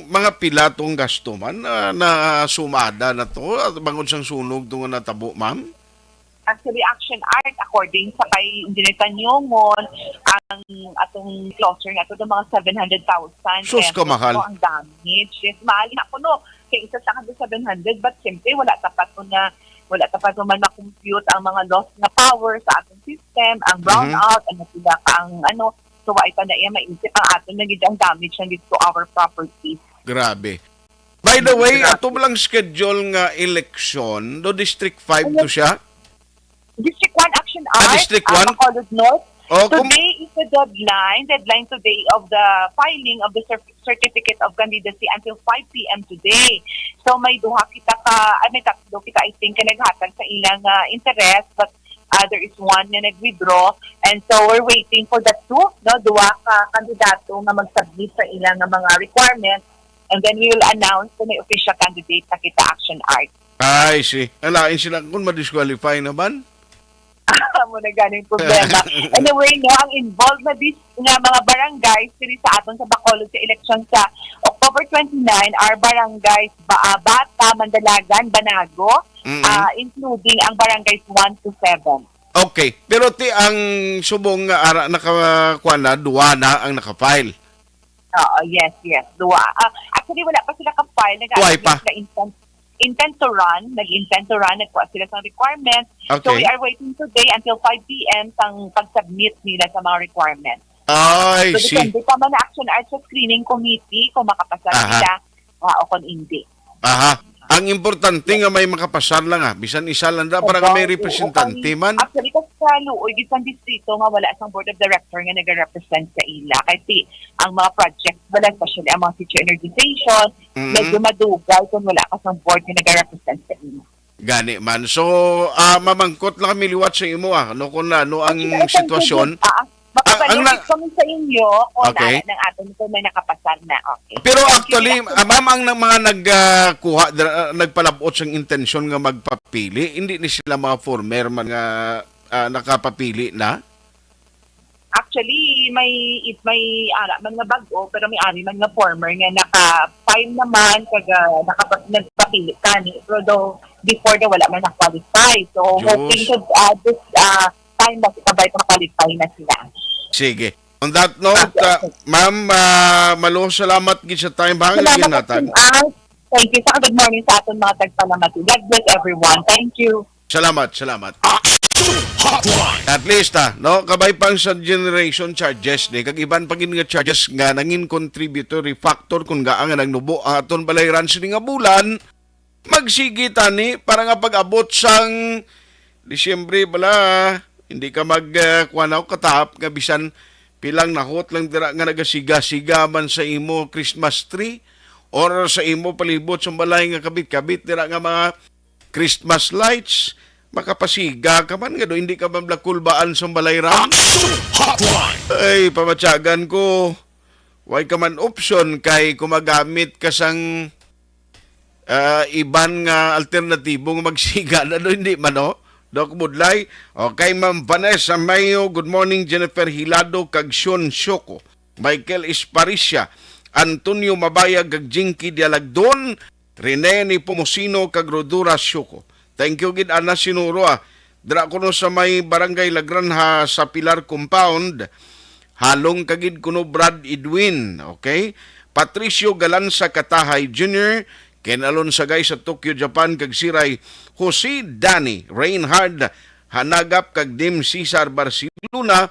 mga pila tong gasto man na, na sumada na to, at bangod sang sunog to nga natabo, ma'am? Actually, Action Art, according sa kay Engineer Tanyongon, ang atong closer nga to, mga seven hundred thousand Sus, pesos kamahal. po ang damage. Yes, mahal na kuno. Kay isa sa seven hundred, but siyempre, wala tapat to na, wala tapat to man ma-compute ang mga loss nga power sa atong system, ang Mhm. brownout, ano sila ka ang ano. So, wa pa na iya maisip ang aton na gid ang damage na gid to our property. Grabe. By the way, Grabe. ato lang schedule nga election, do District five Ano? to siya? District one Action Ah, Art, District ah, one? Bacolod North. Oh, kung Today is the deadline, deadline today of the filing of the cer-, certificate of candidacy until five p m today. So may duha kita ka, ay, may tatlo kita, I think, ka naghatag sa ilang, ah, interest, but, ah, there is one na nag-withdraw. And so we're waiting for the two, no, duha ka kandidato nga mag-submit sa ilang nga mga requirements. And then we will announce kung may official candidate na kita, Action Art. Ay, si. Alain sila kung ma-disqualify na ban? Amo na ganing problema. Anyway, no, ang involved na dis-, nga mga barangays diri sa aton sa Bacolod sa eleksyon sa October twenty-nine are barangays Ba-, ah, Bata, Mandalagan, Banago, Mm. ah, including ang barangays one to seven. Okay. Pero ti ang subong nga ara nakakuha na, duwa na ang nakafile. Oo, yes, yes. Duwa. Ah, actually, wala pa sila ka-file. Why pa? Nag-aabot sila intent, intent to run. Nag-intent to run. Nagkuha sila sa requirement. So, Okay. we are waiting today until five p m sang pag-submit nila sa mga requirements. Ay, So, see. depende pa man na Action Art sa screening committee kung makapasar Aha. sila, ah, o kung hindi. Aha. Ang importante nga may makapasar lang, ah. Bisan isa lang da, para nga may Opo, representante oo, kami, man. Actually, kasi sa luoy, gid sang distrito nga wala sang board of director nga nagarepresent sa ila. Kay ti, ang mga projects bala, especially ang mga teacher energization, Mm. medyo madugay kung wala ka sang board nga nagarepresent sa ila. Gani man. So, ah, mamangkot lang kami liwat sa imo, ah, no, kung ano ang Actually, I can sitwasyon. suggest, ah, Ah, ang na- makabalik kami sa inyo kung Okay. na, ng aton, kung may nakapasar na. Okay. Pero Thank you, actually, Doctor ah, ma'am, ang nang mga nag, ah, kuha, dra-, ah, nagpalabot sang intensyon nga magpapili, hindi ni sila mga former man nga, ah, nakapapili na? Actually, may, it, may ara man nga bag-o, pero may ari man nga former nga naka-file naman, kag, ah, nakapa-, nagpapili ka ni. Pero daw, before daw, wala man na-qualify. So, Diyos. hoping to, ah, this, ah, time, makikabay, ma-qualify na sila. Sige. On that note, Okay, ah, okay. Ma'am, ah, Malo, salamat gid sa time, ha, nga Salamat, ginhatag. Captain Al. Thank you. Sa good morning sa aton mga tagpalamati. God bless everyone. Thank you. Salamat, salamat. Action Hotline. At least, ah, no, kabay pang sa generation charges ni, kag iban pa gid nga charges nga nangin contributory factor kung gaan nga nagnubo ang aton balayran sini nga bulan, magsigi tani para nga pag-abot sang Disyembre bala, hindi ka mag, ah, kuwan ako, katahap nga bisan pilang nahot lang dira nga nagasiga-siga man sa imo Christmas tree or sa imo palibot sa balay nga kabit-kabit dira nga mga Christmas lights, Makapasiga ka man nga do hindi ka man blakulbaan sa balay ram. Action Hotline! Ay, pamatyagan ko, way ka man option kay kumagamit ka sang, ah, iban nga alternatibo nga magsiga na do, hindi man, no? Doc Budlay. Okay, Ma'am Vanessa Mayo, good morning. Jennifer Hilado, kag Shun Shoko. Michael Esparicia, Antonio Mabaya, kag Jinky Dialagdon, Rene ni Pomosino, kag Rodura Shoko. Thank you gid, Ana Sinuro, ah. Dira kuno sa may Barangay La Granja sa Pilar Compound. Halong ka gid kuno, Brad Edwin, okay? Patricio Galanza Katahay Junior, Ken Alonsagay sa Tokyo, Japan, kag Siray Jose Dani Reinhard Hanagap kag Dim Cesar Barcelona.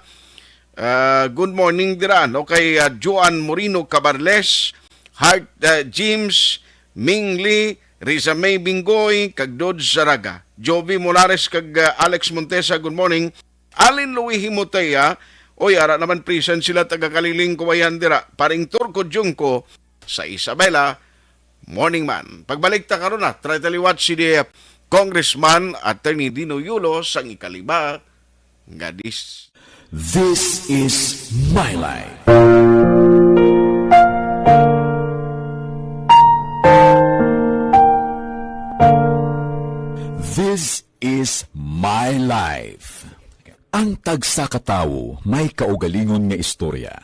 Ah, good morning dira, no, kay, ah, Joan Moreno Cabarles, Hart, ah, James, Mingli, Risa May Bingoy, kag Dodge Saraga, Jovi Molares, kag, ah, Alex Montesa, good morning. Alin Louis Himotea, oy, ara naman present sila taga Kaliling, Kawayan dira. Paring Turco Junco sa Isabela, morning man. Pagbalik ta karon na, try taliwat si di Congressman Attorney Dino Yulo sang ikalima nga dis. This is my life. This is my life. Ang tagsa ka tawo may kaugalingon nga istorya.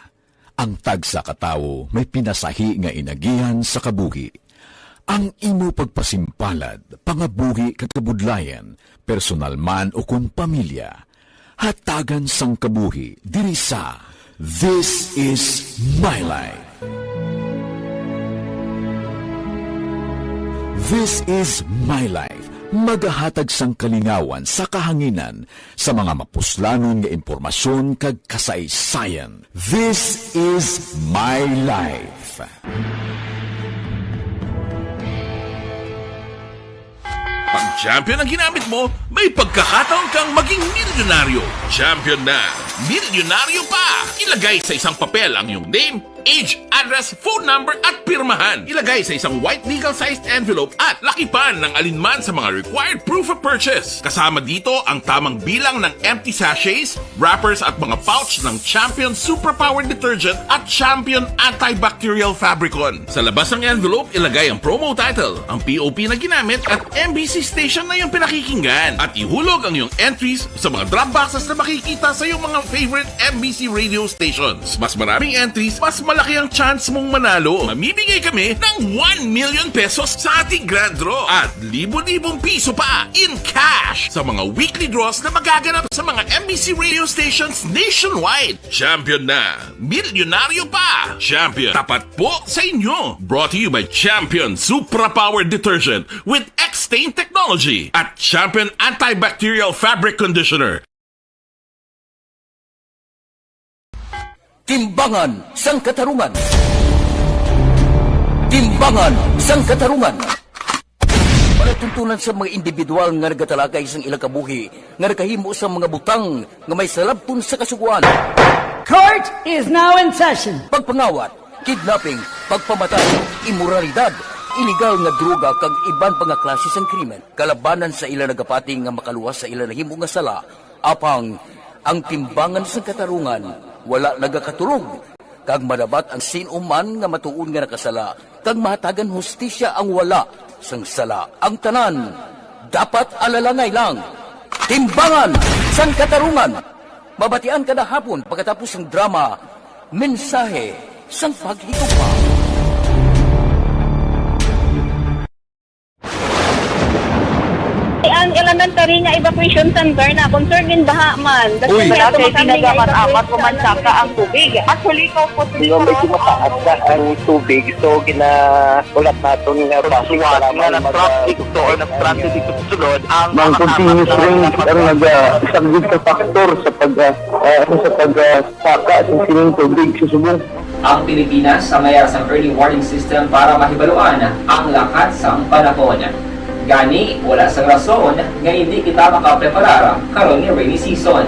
Ang tagsa ka tawo may pinasahi nga inagihan sa kabuhi. Ang imo pagpasimpalad, pangabuhi kag kabudlayan, personal man ukon pamilya, hatagan sang kabuhi diri sa This Is My Life. This Is My Life, magahatag sang kalingawan sa kahanginan sa mga mapuslanon nga impormasyon kag kasaysayan. This Is My Life. Pag Champion ang ginamit mo, may pagkakataon kang maging milyonaryo. Champion na, milyonaryo pa! Ilagay sa isang papel ang iyong name, age, address, phone number, at pirmahan. Ilagay sa isang white legal-sized envelope at lakipan ng alinman sa mga required proof of purchase. Kasama dito ang tamang bilang ng empty sachets, wrappers, at mga pouch ng Champion Suprapower Detergent at Champion Antibacterial Fabricon. Sa labas ng envelope, ilagay ang promo title, ang P O P na ginamit, at M B C station na iyong pinakikinggan. At ihulog ang iyong entries sa mga drop boxes na makikita sa iyong mga favorite M B C radio stations. Mas maraming entries, mas malaki ang chance mong manalo. Mamimigay kami ng one million pesos sa ating grand draw at libo-libong piso pa in cash sa mga weekly draws na magaganap sa mga M B C radio stations nationwide. Champion na! Milyonaryo pa! Champion, tapat po sa inyo! Brought to you by Champion Supra Power Detergent with X-Stain Technology at Champion Antibacterial Fabric Conditioner. Timbangan sang Katarungan. Timbangan sang Katarungan. Palatuntunan sa mga individual nga nagatalagay sang ila kabuhi nga nakahimo sa mga butang nga may salabton sa Kasugoan. Court is now in session. Pagpangawat, kidnapping, pagpamatay, imoralidad, iligal nga droga kag iban pa nga klase sang krimen kalabanan sa ila nagapati nga makaluwas sa ila nahimo nga sala. Apang ang timbangan sang katarungan wala nagakatulog, kag madabat ang sin-o man nga matuod nga nakasala, kag mahatagan hustisya ang wala sang sala. Ang tanan dapat alalangay lang. Timbangan sang Katarungan. Mabatian kada hapon pagkatapos sang drama, Mensahe sang Paghigugma. Ang elementary nga evacuation center na concern in baha man. Uy. Wala kay ginagamit-amat o mansaka ang tubig. Actually, ikaw po, medyo mataas na ang tubig. So, gina-, ulat naton nga base nga para na mag-, traffic to or na-stranded dito sa sulod ang mga continuous rain ang nag-, ah, isang big factor sa pag, ah, ah, sa pag, ah, saka sa sining tubig sa subong. Ang Pilipinas ang mayara sang early warning system para mahibaluan ang lakat sang panahon. Gani, wala sang rason nga indi kita makapreparar karon nga rainy season.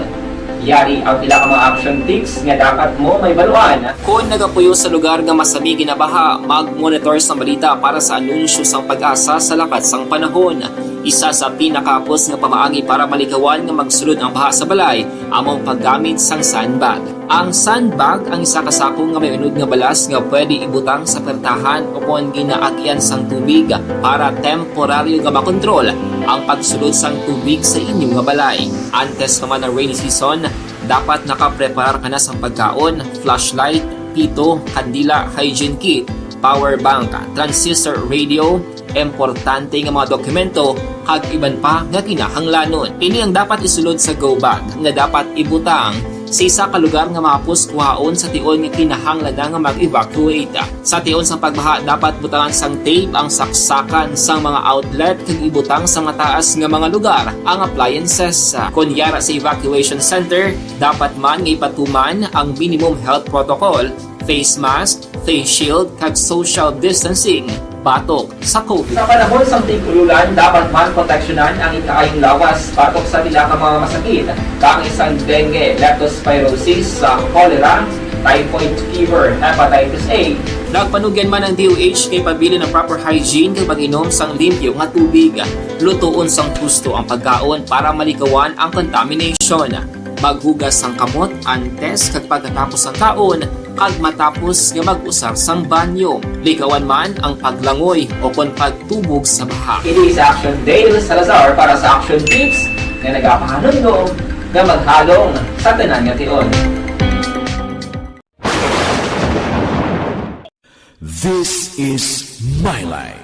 Yari ang pila ka mga action tips nga dapat mo mahibaluan. Kon nagapuyo sa lugar nga masami ginabaha, mag-monitor sang balita para sa anunsyo sang PAGASA sa lakat sang panahon. Isa sa pinakahapos nga pamaagi para malikawan nga magsulod ang baha sa balay amo ang paggamit sang sandbag. Ang sandbag ang isa ka sako nga may unod nga balas nga pwede ibutang sa pertahan o kon ginaagian sang tubig para temporaryo nga makontrol ang pagsulod sang tubig sa inyo nga balay. Antes pa man ang rainy season, dapat nakapreparar ka na sang pagkaon, flashlight, pito, kandila, hygiene kit, power bank, transistor radio, importante nga mga dokumento, kag iban pa nga kinahanglanon. Ini ang dapat isulod sa go bag nga dapat ibutang sa isa ka lugar nga mahapos kuhaon sa tion nga kinahanglan na nga mag-evacuate. Sa tion sang pagbaha, dapat butangan sang tape ang saksakan sang mga outlet kag ibutang sa mataas nga mga lugar ang appliances. Kon yara sa evacuation center, dapat man nga ipatuman ang minimum health protocol, face mask, face shield, kag social distancing batok sa COVID. Sa panahon sang tig-ululan, dapat man proteksyonan ang ikaayong lawas batok sa pila ka mga masakit, kaangay sang dengue, leptospirosis, sa cholera, typhoid fever, hepatitis A. Nagpanugyan man ang D O H kay pabilin ang proper hygiene kag pag-inom sang limpyo nga tubig. Lutoon sang husto ang pagkaon para malikawan ang contamination. Maghugas sang kamot antes kag pagkatapos sang kaon kag matapos nga mag-usar sang banyo. Likawan man ang paglangoy o kon pagtubog sa baha. Ini sa Action Dale Salazar para sa Action Tips nga nagapahanumdom nga maghalong sa tanan nga tion. This is my life.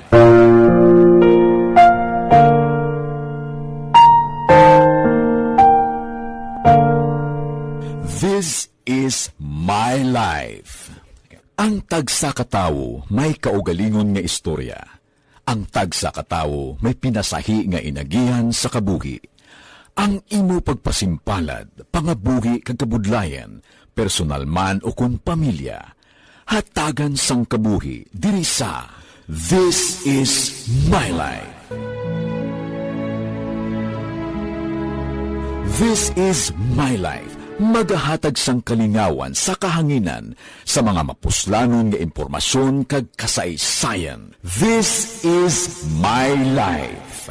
This is my life. Ang tagsa ka tawo may kaugalingon nga istorya. Ang tagsa ka tawo may pinasahi nga inagihan sa kabuhi. Ang imo pagpasimpalad, pangabuhi kag kabudlayan, personal man o kon pamilya, hatagan sang kabuhi diri sa This Is My Life. This Is My Life, magahatag sang kalingawan sa kahanginan sa mga mapuslanon nga impormasyon kag kasaysayan. This Is My Life.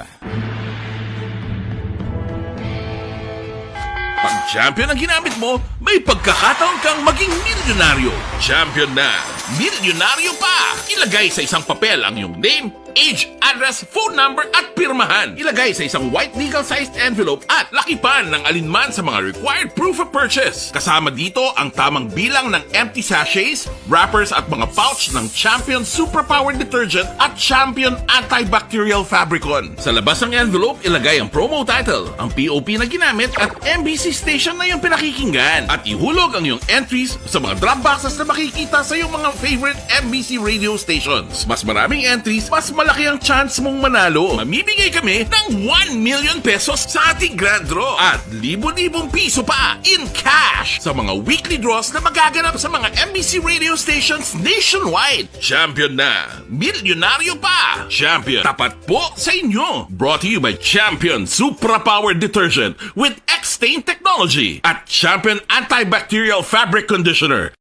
Pag champion ang ginamit mo, may pagkakataon kang maging milyonaryo. Champion na, milyonaryo pa! Ilagay sa isang papel ang iyong name, age, address, phone number, at pirmahan. Ilagay sa isang white legal-sized envelope at lakipan ng alinman sa mga required proof of purchase. Kasama dito ang tamang bilang ng empty sachets, wrappers, at mga pouch ng Champion Superpower Detergent at Champion Antibacterial Fabricon. Sa labas ng envelope, ilagay ang promo title, ang P O P na ginamit, at M B C station na iyong pinakikinggan. At ihulog ang iyong entries sa mga drop boxes na makikita sa iyong mga favorite M B C radio stations. Mas maraming entries, mas malaki ang chance mong manalo. Mamimigay kami ng one million pesos sa ating grand draw at libo-libong piso pa in cash sa mga weekly draws na magaganap sa mga M B C radio stations nationwide. Champion na! Milyonaryo pa! Champion, tapat po sa inyo! Brought to you by Champion Supra Power Detergent with X-Stain Technology at Champion Antibacterial Fabric Conditioner.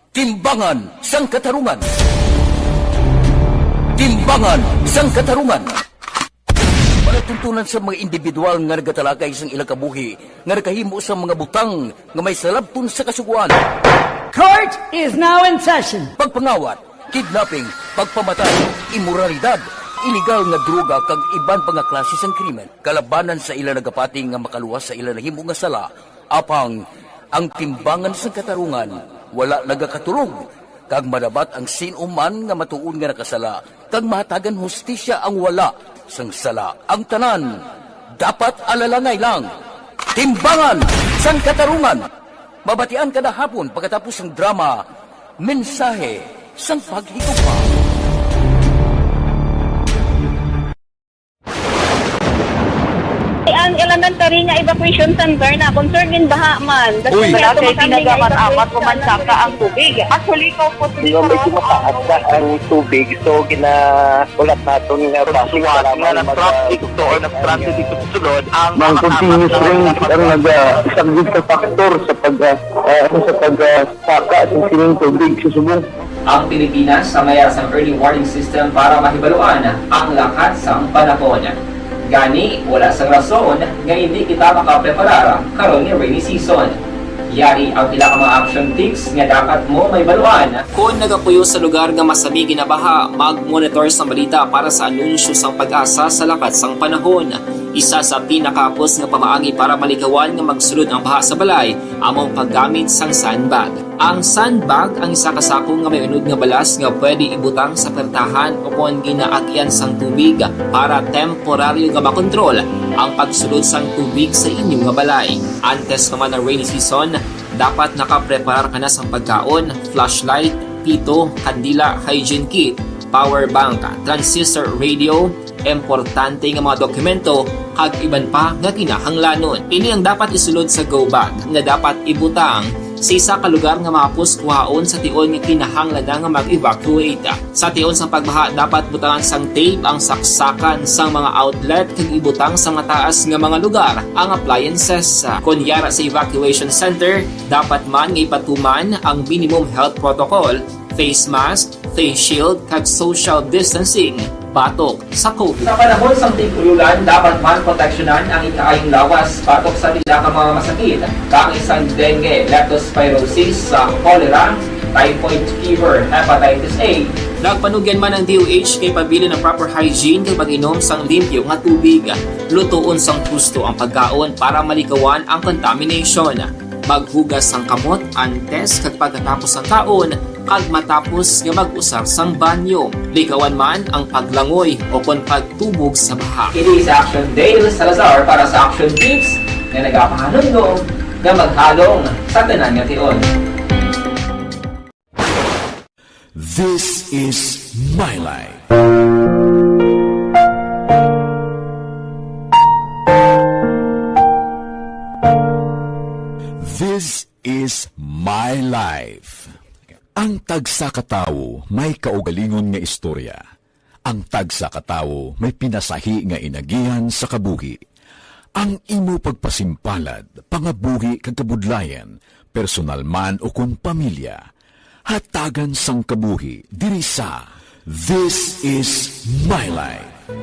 Timbangan sang Katarungan. Timbangan sang Katarungan. Palatuntunan sa mga individual nga nagatalakay sang ilang kabuhi nga nakahimo sang mga butang nga may salabton sa Kasugoan. Court is now in session. Pagpangawat, kidnapping, pagpamatay, imoralidad, iligal nga droga kag iban pa nga klase sang krimen kalabanan sa ila nagapati nga makaluwas sa ila nahimo nga sala. Apang ang Timbangan sang Katarungan wala nagakatulog, kag madabat ang sin-o man nga matuod nga nakasala, kag mahatagan hustisya ang wala sang sala. Ang tanan dapat alalangay lang. Timbangan sang Katarungan. Mabatian kada hapon pagkatapos sang drama, Mensahe sang Paghigugma. Ang elementary nga evacuation center na concern in baha man. Uy. Wala kay pinagamat-amat, pumansaka ang tubig. Actually, ikaw po, Hindi, medyo mataas na ang tubig. So, gina-, ulat naton nga Pagsuwat nga nag-transit to or nag-transit ito sulod ang Nang mga continuous rain ang naga-, isa gid sa factor sa pag, ah, ah, ano, sa pag, ah, saka sa sining tubig sa subong. Ang Pilipinas sa mayara sang early warning system para mahibaluan ang lakat sang panahon. Gani, wala sang rason nga hindi kita makapreparar karon nga rainy season. Yari ang pila ka mga action tips nga dapat mo mahibaluan. Kon nagapuyo sa lugar nga masami ginabaha, mag-monitor sang balita para sa anunsyo sang PAGASA sa lakat sang panahon. Isa sa pinakahapos nga pamaagi para malikawan nga magsulod ang baha sa balay amo ang paggamit sang sandbag. Ang sandbag ang isa ka sako nga may unod nga balas nga pwede ibutang sa pertahan o kon ginaagyan sang tubig para temporaryo nga makontrol ang pagsulod sang tubig sa inyo nga balay. Antes pa man ang rainy season, dapat nakapreparar ka na sang pagkaon, flashlight, pito, kandila, hygiene kit, power bank, transistor radio, importante nga mga dokumento, kag iban pa nga kinahanglanon. Ini ang dapat isulod sa go bag nga dapat ibutang sa isa ka lugar nga mahapos kuhaon sa tion nga kinahanglan na nga mag-evacuate. Sa tion sang pagbaha, dapat butangan sang tape ang saksakan sang mga outlet kag ibutang sa mataas nga mga lugar ang appliances. Kon yara sa evacuation center, dapat man nga ipatuman ang minimum health protocol, face mask, face shield, kag social distancing batok sa COVID. Sa panahon sang tig-ulolan, dapat man proteksyonan ang ikaayong lawas batok sa pila ka mga masakit, kaangay sang dengue, leptospirosis, sa cholera, typhoid fever, hepatitis A. Nagpanugyan man ang D O H kay pabilin ang proper hygiene kag pag-inom sang limpyo nga tubig. Lutoon sang husto ang pagkaon para malikawan ang contamination. Maghugas sang kamot antes kag pagkatapos sang kaon kag matapos nga mag-usar sang banyo. Likawan man ang paglangoy o kon pagtubog sa baha. Ini si Action Dale Salazar para sa Action Tips nga nagapahanumdom nga maghalong sa tanan nga tion. This is my life. This is my life. Ang tagsa ka tawo may kaugalingon nga istorya. Ang tagsa ka tawo may pinasahi nga inagihan sa kabuhi. Ang imo pagpasimpalad, pangabuhi kag kabudlayan, personal man o kon pamilya, hatagan sang kabuhi diri sa This Is My Life.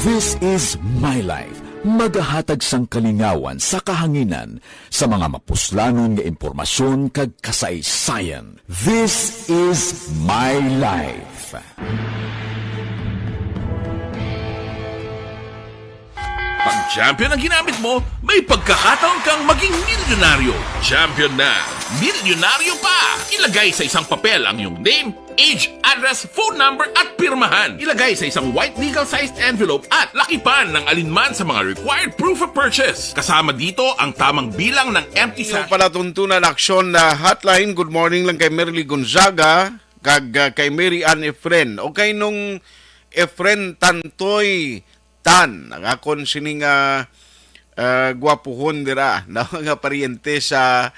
This Is My Life, magahatag sang kalingawan sa kahanginan sa mga mapuslanon nga impormasyon kag kasaysayan. This Is My Life. Pag champion ang ginamit mo, may pagkakataon kang maging milyonaryo. Champion na, milyonaryo pa! Ilagay sa isang papel ang iyong name, age, address, phone number, at pirmahan. Ilagay sa isang white legal-sized envelope at lakipan ng alinman sa mga required proof of purchase. Kasama dito ang tamang bilang ng empty Yung sachet. Palatuntunan Aksyon na Hotline, good morning lang kay Merly Gonzaga, kag, ah, kay Mary Ann Efren. O kay nung Efren Tantoy Tan, ang akon sining, ah, ah, gwapuhon dira, no? Nga paryente sa,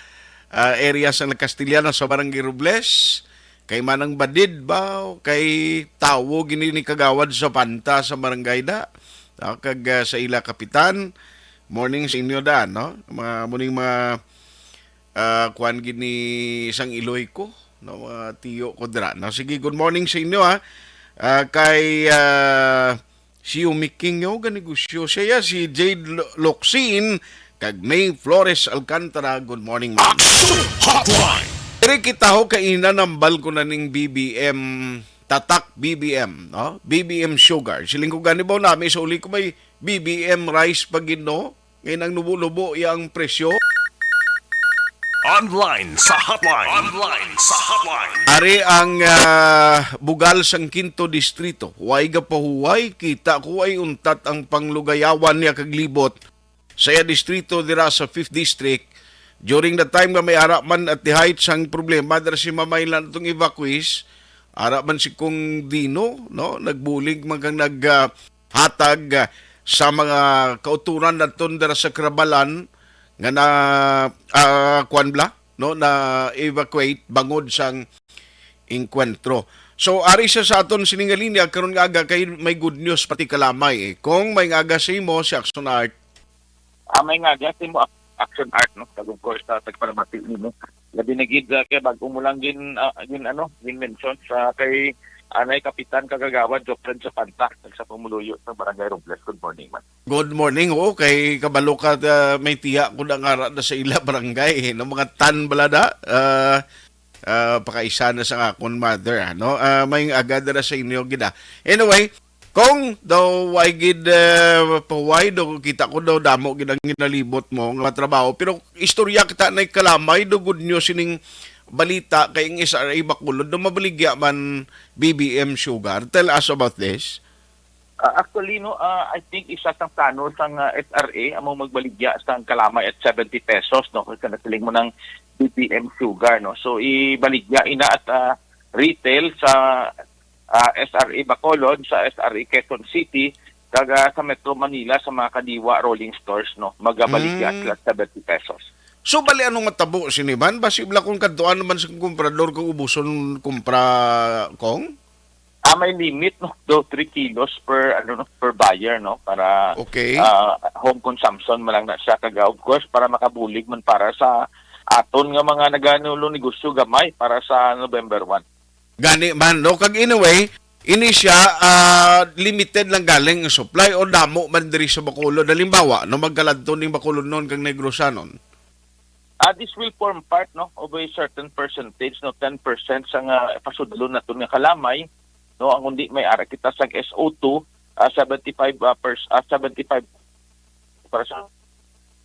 ah, area sa Castellano sa Barangay Robles. Kay Manang Badid ba? O kay tawo gini ni Kagawad sa Panta sa barangay da? Ah, kag, ah, sa ila kapitan, morning sa inyo da, no? Mga, muning mga, ah, kuwan gini sang iloy ko, no? Mga tiyo ko dira, no? Sige, good morning sa inyo, ha. Ah, kay, ah, si Yumi King, yo, ganegosyo siya, si Jade Lo-, Locsin, kag May Flores Alcantara, good morning, ma'am. Action Hotline! Diri kita ho kaina nambal ko na ning B B M, Tatak B B M, no? B B M Sugar. Siling ko gani ba nami sa uli ko may B B M rice pa gid, no? Ngayon ang nubo-nubo iya ang presyo. Online sa hotline. Online sa hotline. Ari ang, ah, bugal sang Quinto Distrito. Way gapahuway, kita ko ay untat ang panglugayawan niya kag libot sa iya distrito dira sa Fifth District. During the time nga may ara man at the height sang problema dira si Mamay lang itong evacuees, ara man si Kong Dino, no? Nagbulig man kang nag, ah, hatag, ah, sa mga kauturan naton dira sa Karabalan nga na, ah, kuwan bala, no, na evacuate bangod sang engkwentro. So, ari siya sa aton sining nga linya karon nga aga kay may good news pati kalamay, eh. Kung may nga aga sa imo, si Action Art. Ah, may nga aga sa imo, Ac-, Action Art, no? Kag of course, sa tagpalamati nimo. Labi na gid, ah, kay bag-o mo lang gin, ah, gin, ano, gin-mention sa kay Anay Kapitan Kagagawad Jopred Sapanta, nagsa pumuluyo sa Barangay Robles. Good morning, man. Good morning. Oo, kay kabalo ka, ah, may tiya ko na nga ra na sa ila barangay, eh, no? Mga tan bala da, ah, ah, pakaisa na sa akon mother, ano? Ah, may agad na sa inyo gid, ah. Anyway, kung daw way gid, eh, pahuway, daw kita ko daw damo gid ang ginalibot mo nga trabaho. Pero istorya kita na kalamay, daw good news sining balita kay ang S R A Bacolod daw mabaligya man B B M sugar. Tell us about this. Ah, actually, no, ah, I think isa sang plano sang, ah, S R A amo magbaligya sang kalamay at seventy pesos, no, kung nasiling mo ng B B M sugar, no. So, ibaligya ina at, ah, retail sa, ah, S R A Bacolod, sa S R A Quezon City, kag, ah, sa Metro Manila, sa mga kadiwa rolling stores, no, magabaligya Mm. sila seventy pesos. So, bali, anong matabo sini man? Basi bala kung kadtuan naman sa komprador kung ubuson kumpra, Kong? Ah, may limit, no? Do three kilos per, ano, no, per buyer, no, para, Okay. ah, home consumption man lang na siya. Kag, ah, of course, para makabulig man para sa aton nga mga naganulo negosyo gamay para sa November one. Gani man, no? Kag anyway, ini siya, ah, limited lang galing ang supply o damo man diri sa Bacolod. Halimbawa, no, magkaladto ning Bacolodnon kag Negrosanon. Ah, this will form part, no, of a certain percentage, no, ten percent sa nga pasudlon naton nga kalamay, no, ang kundi may ara kita sang S O two, ah, seventy-five, ah, pers-, ah, seventy-five para sa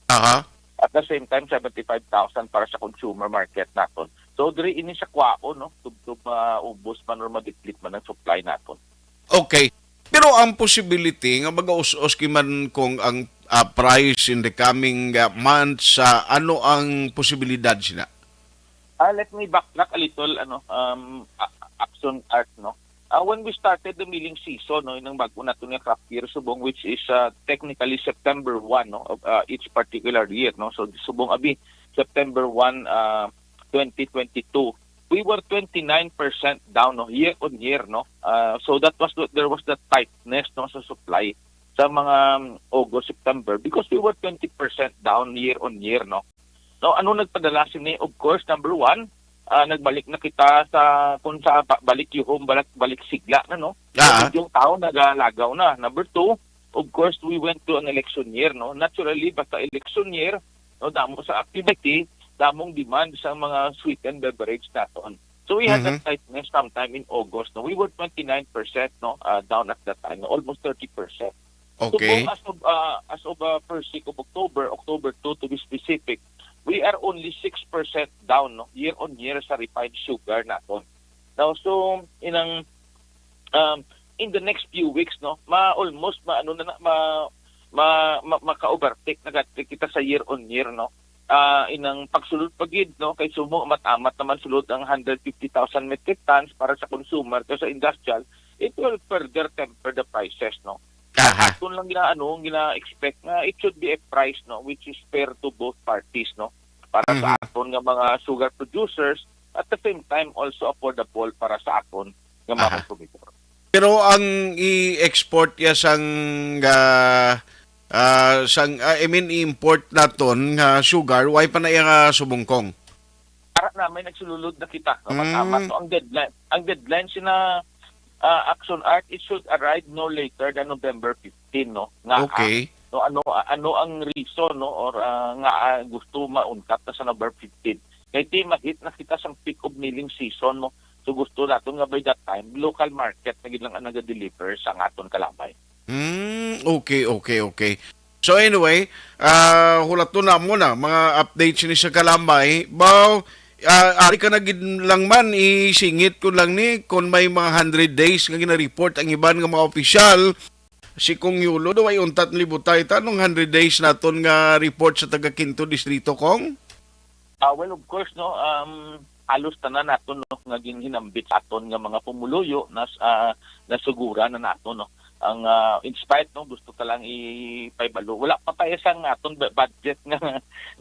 Aha. at the same time, seventy-five thousand para sa consumer market naton. So, diri ini sa kwaon, no, tubtob maubos man or madiplit man ang supply naton. Okay. Pero ang possibility nga magaus-os ki man kung ang, ah, price in the coming, ah, months, ah, ano ang posibilidad sina? Ah, let me backtrack a little, ano, um, a-, Action Art, no? Ah, when we started the milling season, no, inang bago nato nga crop year subong, which is, ah, technically September one, no, of, ah, each particular year, no? So, subong abi, September one, ah, twenty twenty-two, we were twenty-nine percent down, no, year on year, no? Ah, so that was the, there was the tightness, no, sa supply sa mga, um, August, September because we were twenty percent down year on year, no? No, ano nagpadala sini? Of course, number one, ah, nagbalik na kita sa, kung sa ba-, balik yuhom, balik, balik sigla na, no? Ah. Yung tao nagalagaw na. Number two, of course, we went to an election year, no? Naturally, basta election year, no, damo sa activity, damong demand sa mga sweetened beverage naton. So we had that Mhm. tightness sometime in August, no? We were twenty-nine percent, no, ah, down at that time, no? Almost thirty percent. Okay. Subong as of, ah, as of, ah, first week of October, October two to be specific, we are only six percent down, no, year on year sa refined sugar naton. Now, so, inang, um, in the next few weeks, no, ma-, almost ma-, ano na, na, ma-, ma-, ma-, maka-overtake na gati kita sa year on year, no. Ah, inang pagsulod pa gid, no, kay subong amat-amat naman sulod ang hundred fifty thousand metric tons para sa consumer, pero sa industrial, it will further temper the prices, no. Aha. Aton lang gina-, ano, gina-expect nga it should be a price, no, which is fair to both parties, no, para sa Mhm. aton nga mga sugar producers, at the same time also affordable para sa aton nga mga Aha. konsumidor. Pero ang i-export ya sang, ah, ah, sang, ah, I mean, i-import naton nga sugar, way pa na iya nga subong, Kong? Ara na, may nagsululod na kita. Tama, Mm. tama. So, ang deadline, ang deadline sina, ah, Action Art, it should arrive no later than November fifteen, no? Nga, Okay. ah, no, ano, ah, ano ang reason, no? Or, ah, nga, ah, gusto mauntat na sa November fifteen? Kay ti mahit na kita sang peak of milling season, no? So, gusto naton nga by that time, local market na gid lang ang naga-deliver sa aton kalamay. Hmm, okay, okay, okay. So anyway, ah, hulaton na mo na mga updates ni sa kalamay. Baw, ah, ari ka na gid lang man, isingit ko lang ni kung may mga hundred days nga gina-report ang iban nga mga opisyal. Si Kong Yulo daw ay untat libutay ta nung hundred days naton nga report sa taga Quinto Distrito, Kong? Ah, well, of course, no, um, halos tanan naton, no, nga ginhinambit sa aton nga mga pumuluyo nas-, ah, nasuguran na naton, no. Ang, ah, in spite, no, gusto ta lang ipahibalo, wala pa tayo sa aton bu-, budget nga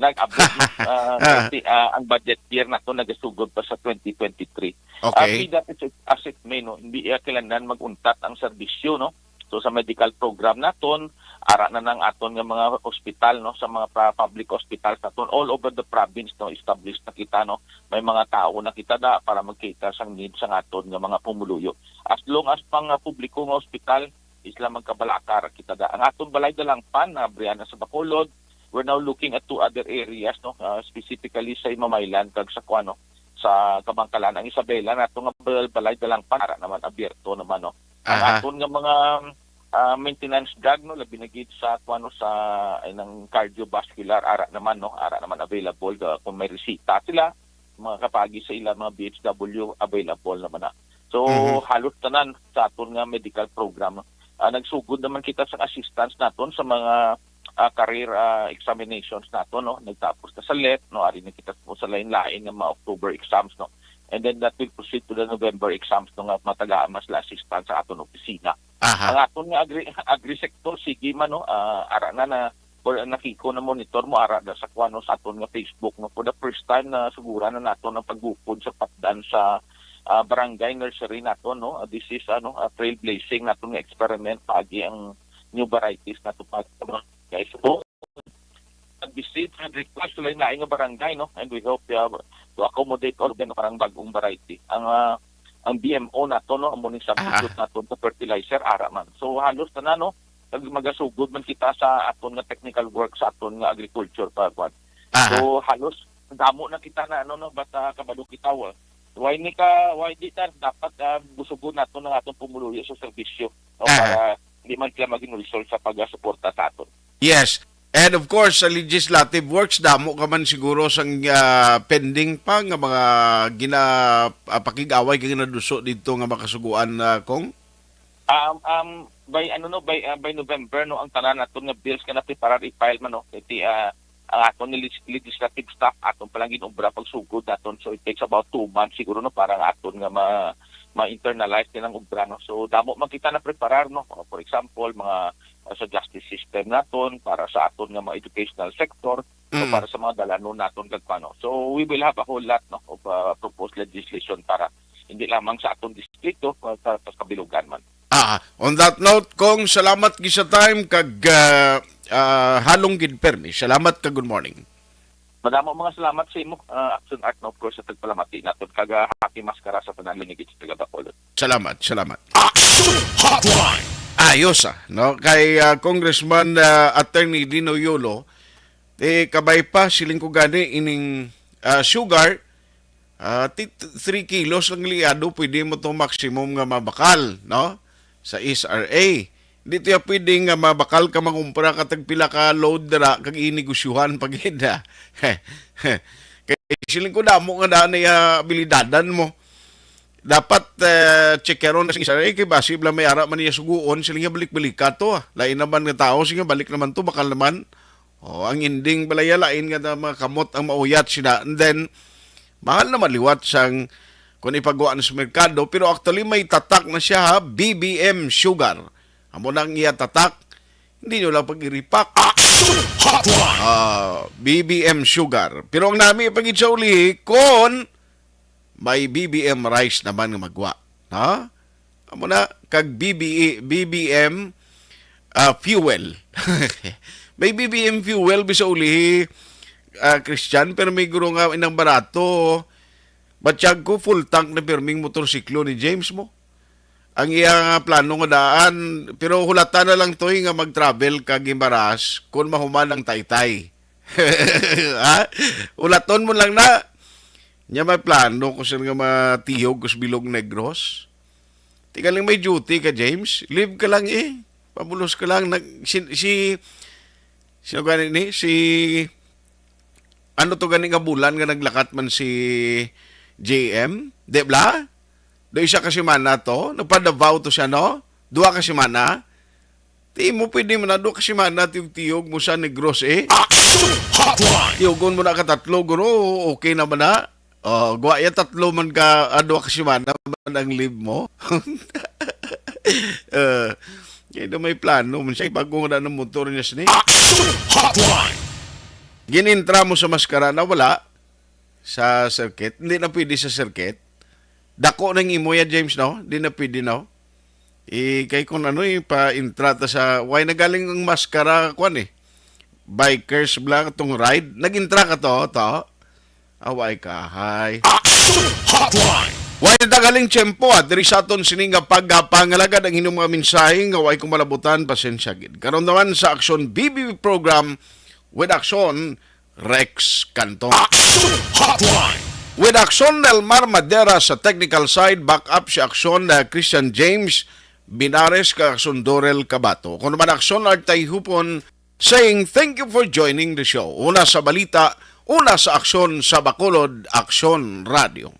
nag-abot, no. Ah, Ah. Kasi, ah, ang budget year naton nagasugod pa sa twenty twenty-three. Ah, Okay. be that as it, as it may, no, hindi iya kailangan mag-untat ang serbisyo, no. So, sa medical program naton, Ara na nang aton nga mga ospital, no, sa mga pra-, public hospitals naton all over the province, no, established na kita, no. May mga tawo na kita da para magkita sang need sa aton nga mga pumuluyo. As long as pang, ah, publiko nga ospital, isla magkabalaka ra kita da. Ang aton Balay Dalangpan na abrihan na sa Bacolod, we're now looking at two other areas, no, ah, specifically sa Imamaylan kag sa kuan, no, sa Kabankalan. Ang Isabela nato nga bal-, Balay Dalangpan ara naman, abierto naman, no. Ang Aha. aton nga mga, ah, maintenance drug, no, labi na gid sa kuan, no, sa, ay, nang cardiovascular, ara naman, no, ara naman available, ah, kung may resita sila, mga kapagi sa ila mga B H W, available naman na. So, Mhm. halos tanan sa aton nga medical program, ah, nagsugod naman kita sa assistance naton sa mga, ah, career, ah, examinations naton, no? Nagtapos na sa let, no? Ari na kita po sa lain-lain nga mga October exams, no? And then that will proceed to the November exams, no? Nga matagaan mas la assistance sa aton opisina. Aha. Ang aton nga agri-, agri-sector, sige man, no? Ah, ara na na, or nakiko na monitor mo, ara na sa kuan, no, sa aton nga Facebook, no? For the first time na sugura na naton ang pagbukod sa patdan sa, ah, barangay nursery naton, no? Ah, this is, ano, a trailblazing naton nga experiment, paagi ang new varieties nato pa, guys. So, nag-visit and request sa lain-lain nga barangay, no? And we hope, uh, to accommodate all of them, parang bag-ong variety. Ang, ah, ang B M O nato, no, amo ning substitute Ah. nato sa fertilizer, ara man. So, halos tanan, no, nag-, magasugod man kita sa aton nga technical work, sa aton nga agriculture pa, kwan. Aha. So, halos damo na kita na, ano, no, but, ah, kabalo kita, wa-, why ni ka, why di ta dapat, ah, busugon nato ang aton pumuluyo sa serbisyo, no, Aha. para di man sila maghinulsol sa pagasuporta sa aton. Yes. And of course, sa legislative works, damo ka man siguro sang, ah, pending pa nga mga gina-, ah, pakig-away kag ginaduso didto nga makasuguan, ah, Kong? Um, um, by, ano, no, by, ah, by November, no, ang tanan naton nga bills nga napreparar, i-file man, no, kay ti, ah, ang aton nga legis-, legislative staff, aton pa lang ginobra pagsugod naton. So, it takes about two months siguro, no, para ang aton nga ma-, ma-internalize din ang obra, no. So, damo man kita na preparar, no. For example, mga, ah, sa justice system naton, para sa aton nga mga educational sector, o Mm. para sa mga dalanon naton kag kuan, no. So, we will have a whole lot, no, of, ah, proposed legislation para hindi lamang sa aton distrito, ah, sa, sa kabilugan man. Ah, on that note, Kong, salamat gid sa time kag, ah, ah, halong gid permi. Salamat kag good morning. Madamo mga salamat sa imo, ah, Action Art, na of course sa tagpalamati naton kag, ah, happy Maskara sa tanan, linigid sa taga Bacolod. Salamat, salamat. Action Hotline. Ayos, ah, no? Kay, ah, Congressman, ah, Attorney Dino Yolo, eh, kabay pa, siling ko gani, ining, ah, sugar, ah, ti-, three kilos lang liado, pwede mo to maximum nga mabakal, no? Sa S R A. Di to ya pwede nga mabakal ka mangumpra ka tagpila ka load dira kag inegosyuhan pa gid, ah. Kay siling ko damo nga daan na ya abilidadan mo. Dapat, eh, check karon sa S R A kay basi bala may ara man niya suguon, siling niya balik-balik ka to, ah. Lain naman nga tao, siling niya balik naman to, bakal naman. Oh, ang ending bala ya lain nga na mga kamot ang mauyat sila. And then, mahal naman liwat sang kung ipagwa na sa merkado, pero actually may tatak na siya, ha, B B M sugar. Amo na ang iya tatak. Hindi nyo lang pag-iripak. Action Hotline. Ah, B B M sugar. Pero ang nami pagid sa uli, kon may B B M rice naman nga magwa. Ha? Amo na, kag B B E, B B M, ah, fuel. May B B M fuel bisa uli, ah, Christian, pero may guro nga inang barato. Batyag ko, full tank na pirming motorsiklo ni James mo. Ang iya nga plano nga daan, pero hulata na lang, Toy, nga mag-travel ka Guimaras kung mahuman ang Taytay. Ha? Ulaton mo lang na. Nya may plano ko sir nga matiyog ko sa Bilog Negros. Tigaling may duty ka, James. Leave ka lang eh. Pabulos ka lang. Nag, si, si, sino gani ni? Si, ano to gani nga bulan nga naglakat man si J M? Di bla? Do isa ka semana to? Nagpa-Davao to siya, no? Duha ka semana? Di mo pwede man na duha ka semana tiyog-tiyog mo sa Negros, eh. Action Hotline! Tiyogon mo na ka tatlo, guro. Okay naman na. Oh, gwa ya tatlo man ka, ah, duha ka semana man ang leave mo. Eh, kaya na may plano man siya. Bago nga na ng motor niya sini. Action Hotline! Ginintra mo sa Maskara na wala sa circuit. Hindi na pwede sa circuit. Dako nang imo ya, James, no? Hindi na pwede, no? Eh, kay kung ano eh, pa-intra ta sa, why nagaling ang maskara, kwan eh. Bikers bla, tong ride. Nag-intra ka to, to? Away ka, hay. Action Hotline! Why nagaling tiyempo, ah, diri sa aton sini nga pagpangalagad ang inyong mga mensahe nga way ko malabutan, pasensya gid. Karon naman sa Aksyon B B B program with Aksyon Rex Canto. Action Hotline! With Aksyon Nelmar Madera sa technical side, back up si Aksyon na Christian James Binares kag Aksyon Dorel Cabato. Kung naman Aksyon Artay Hupon, saying thank you for joining the show. Una sa balita, una sa aksyon sa Bacolod, Aksyon Radio.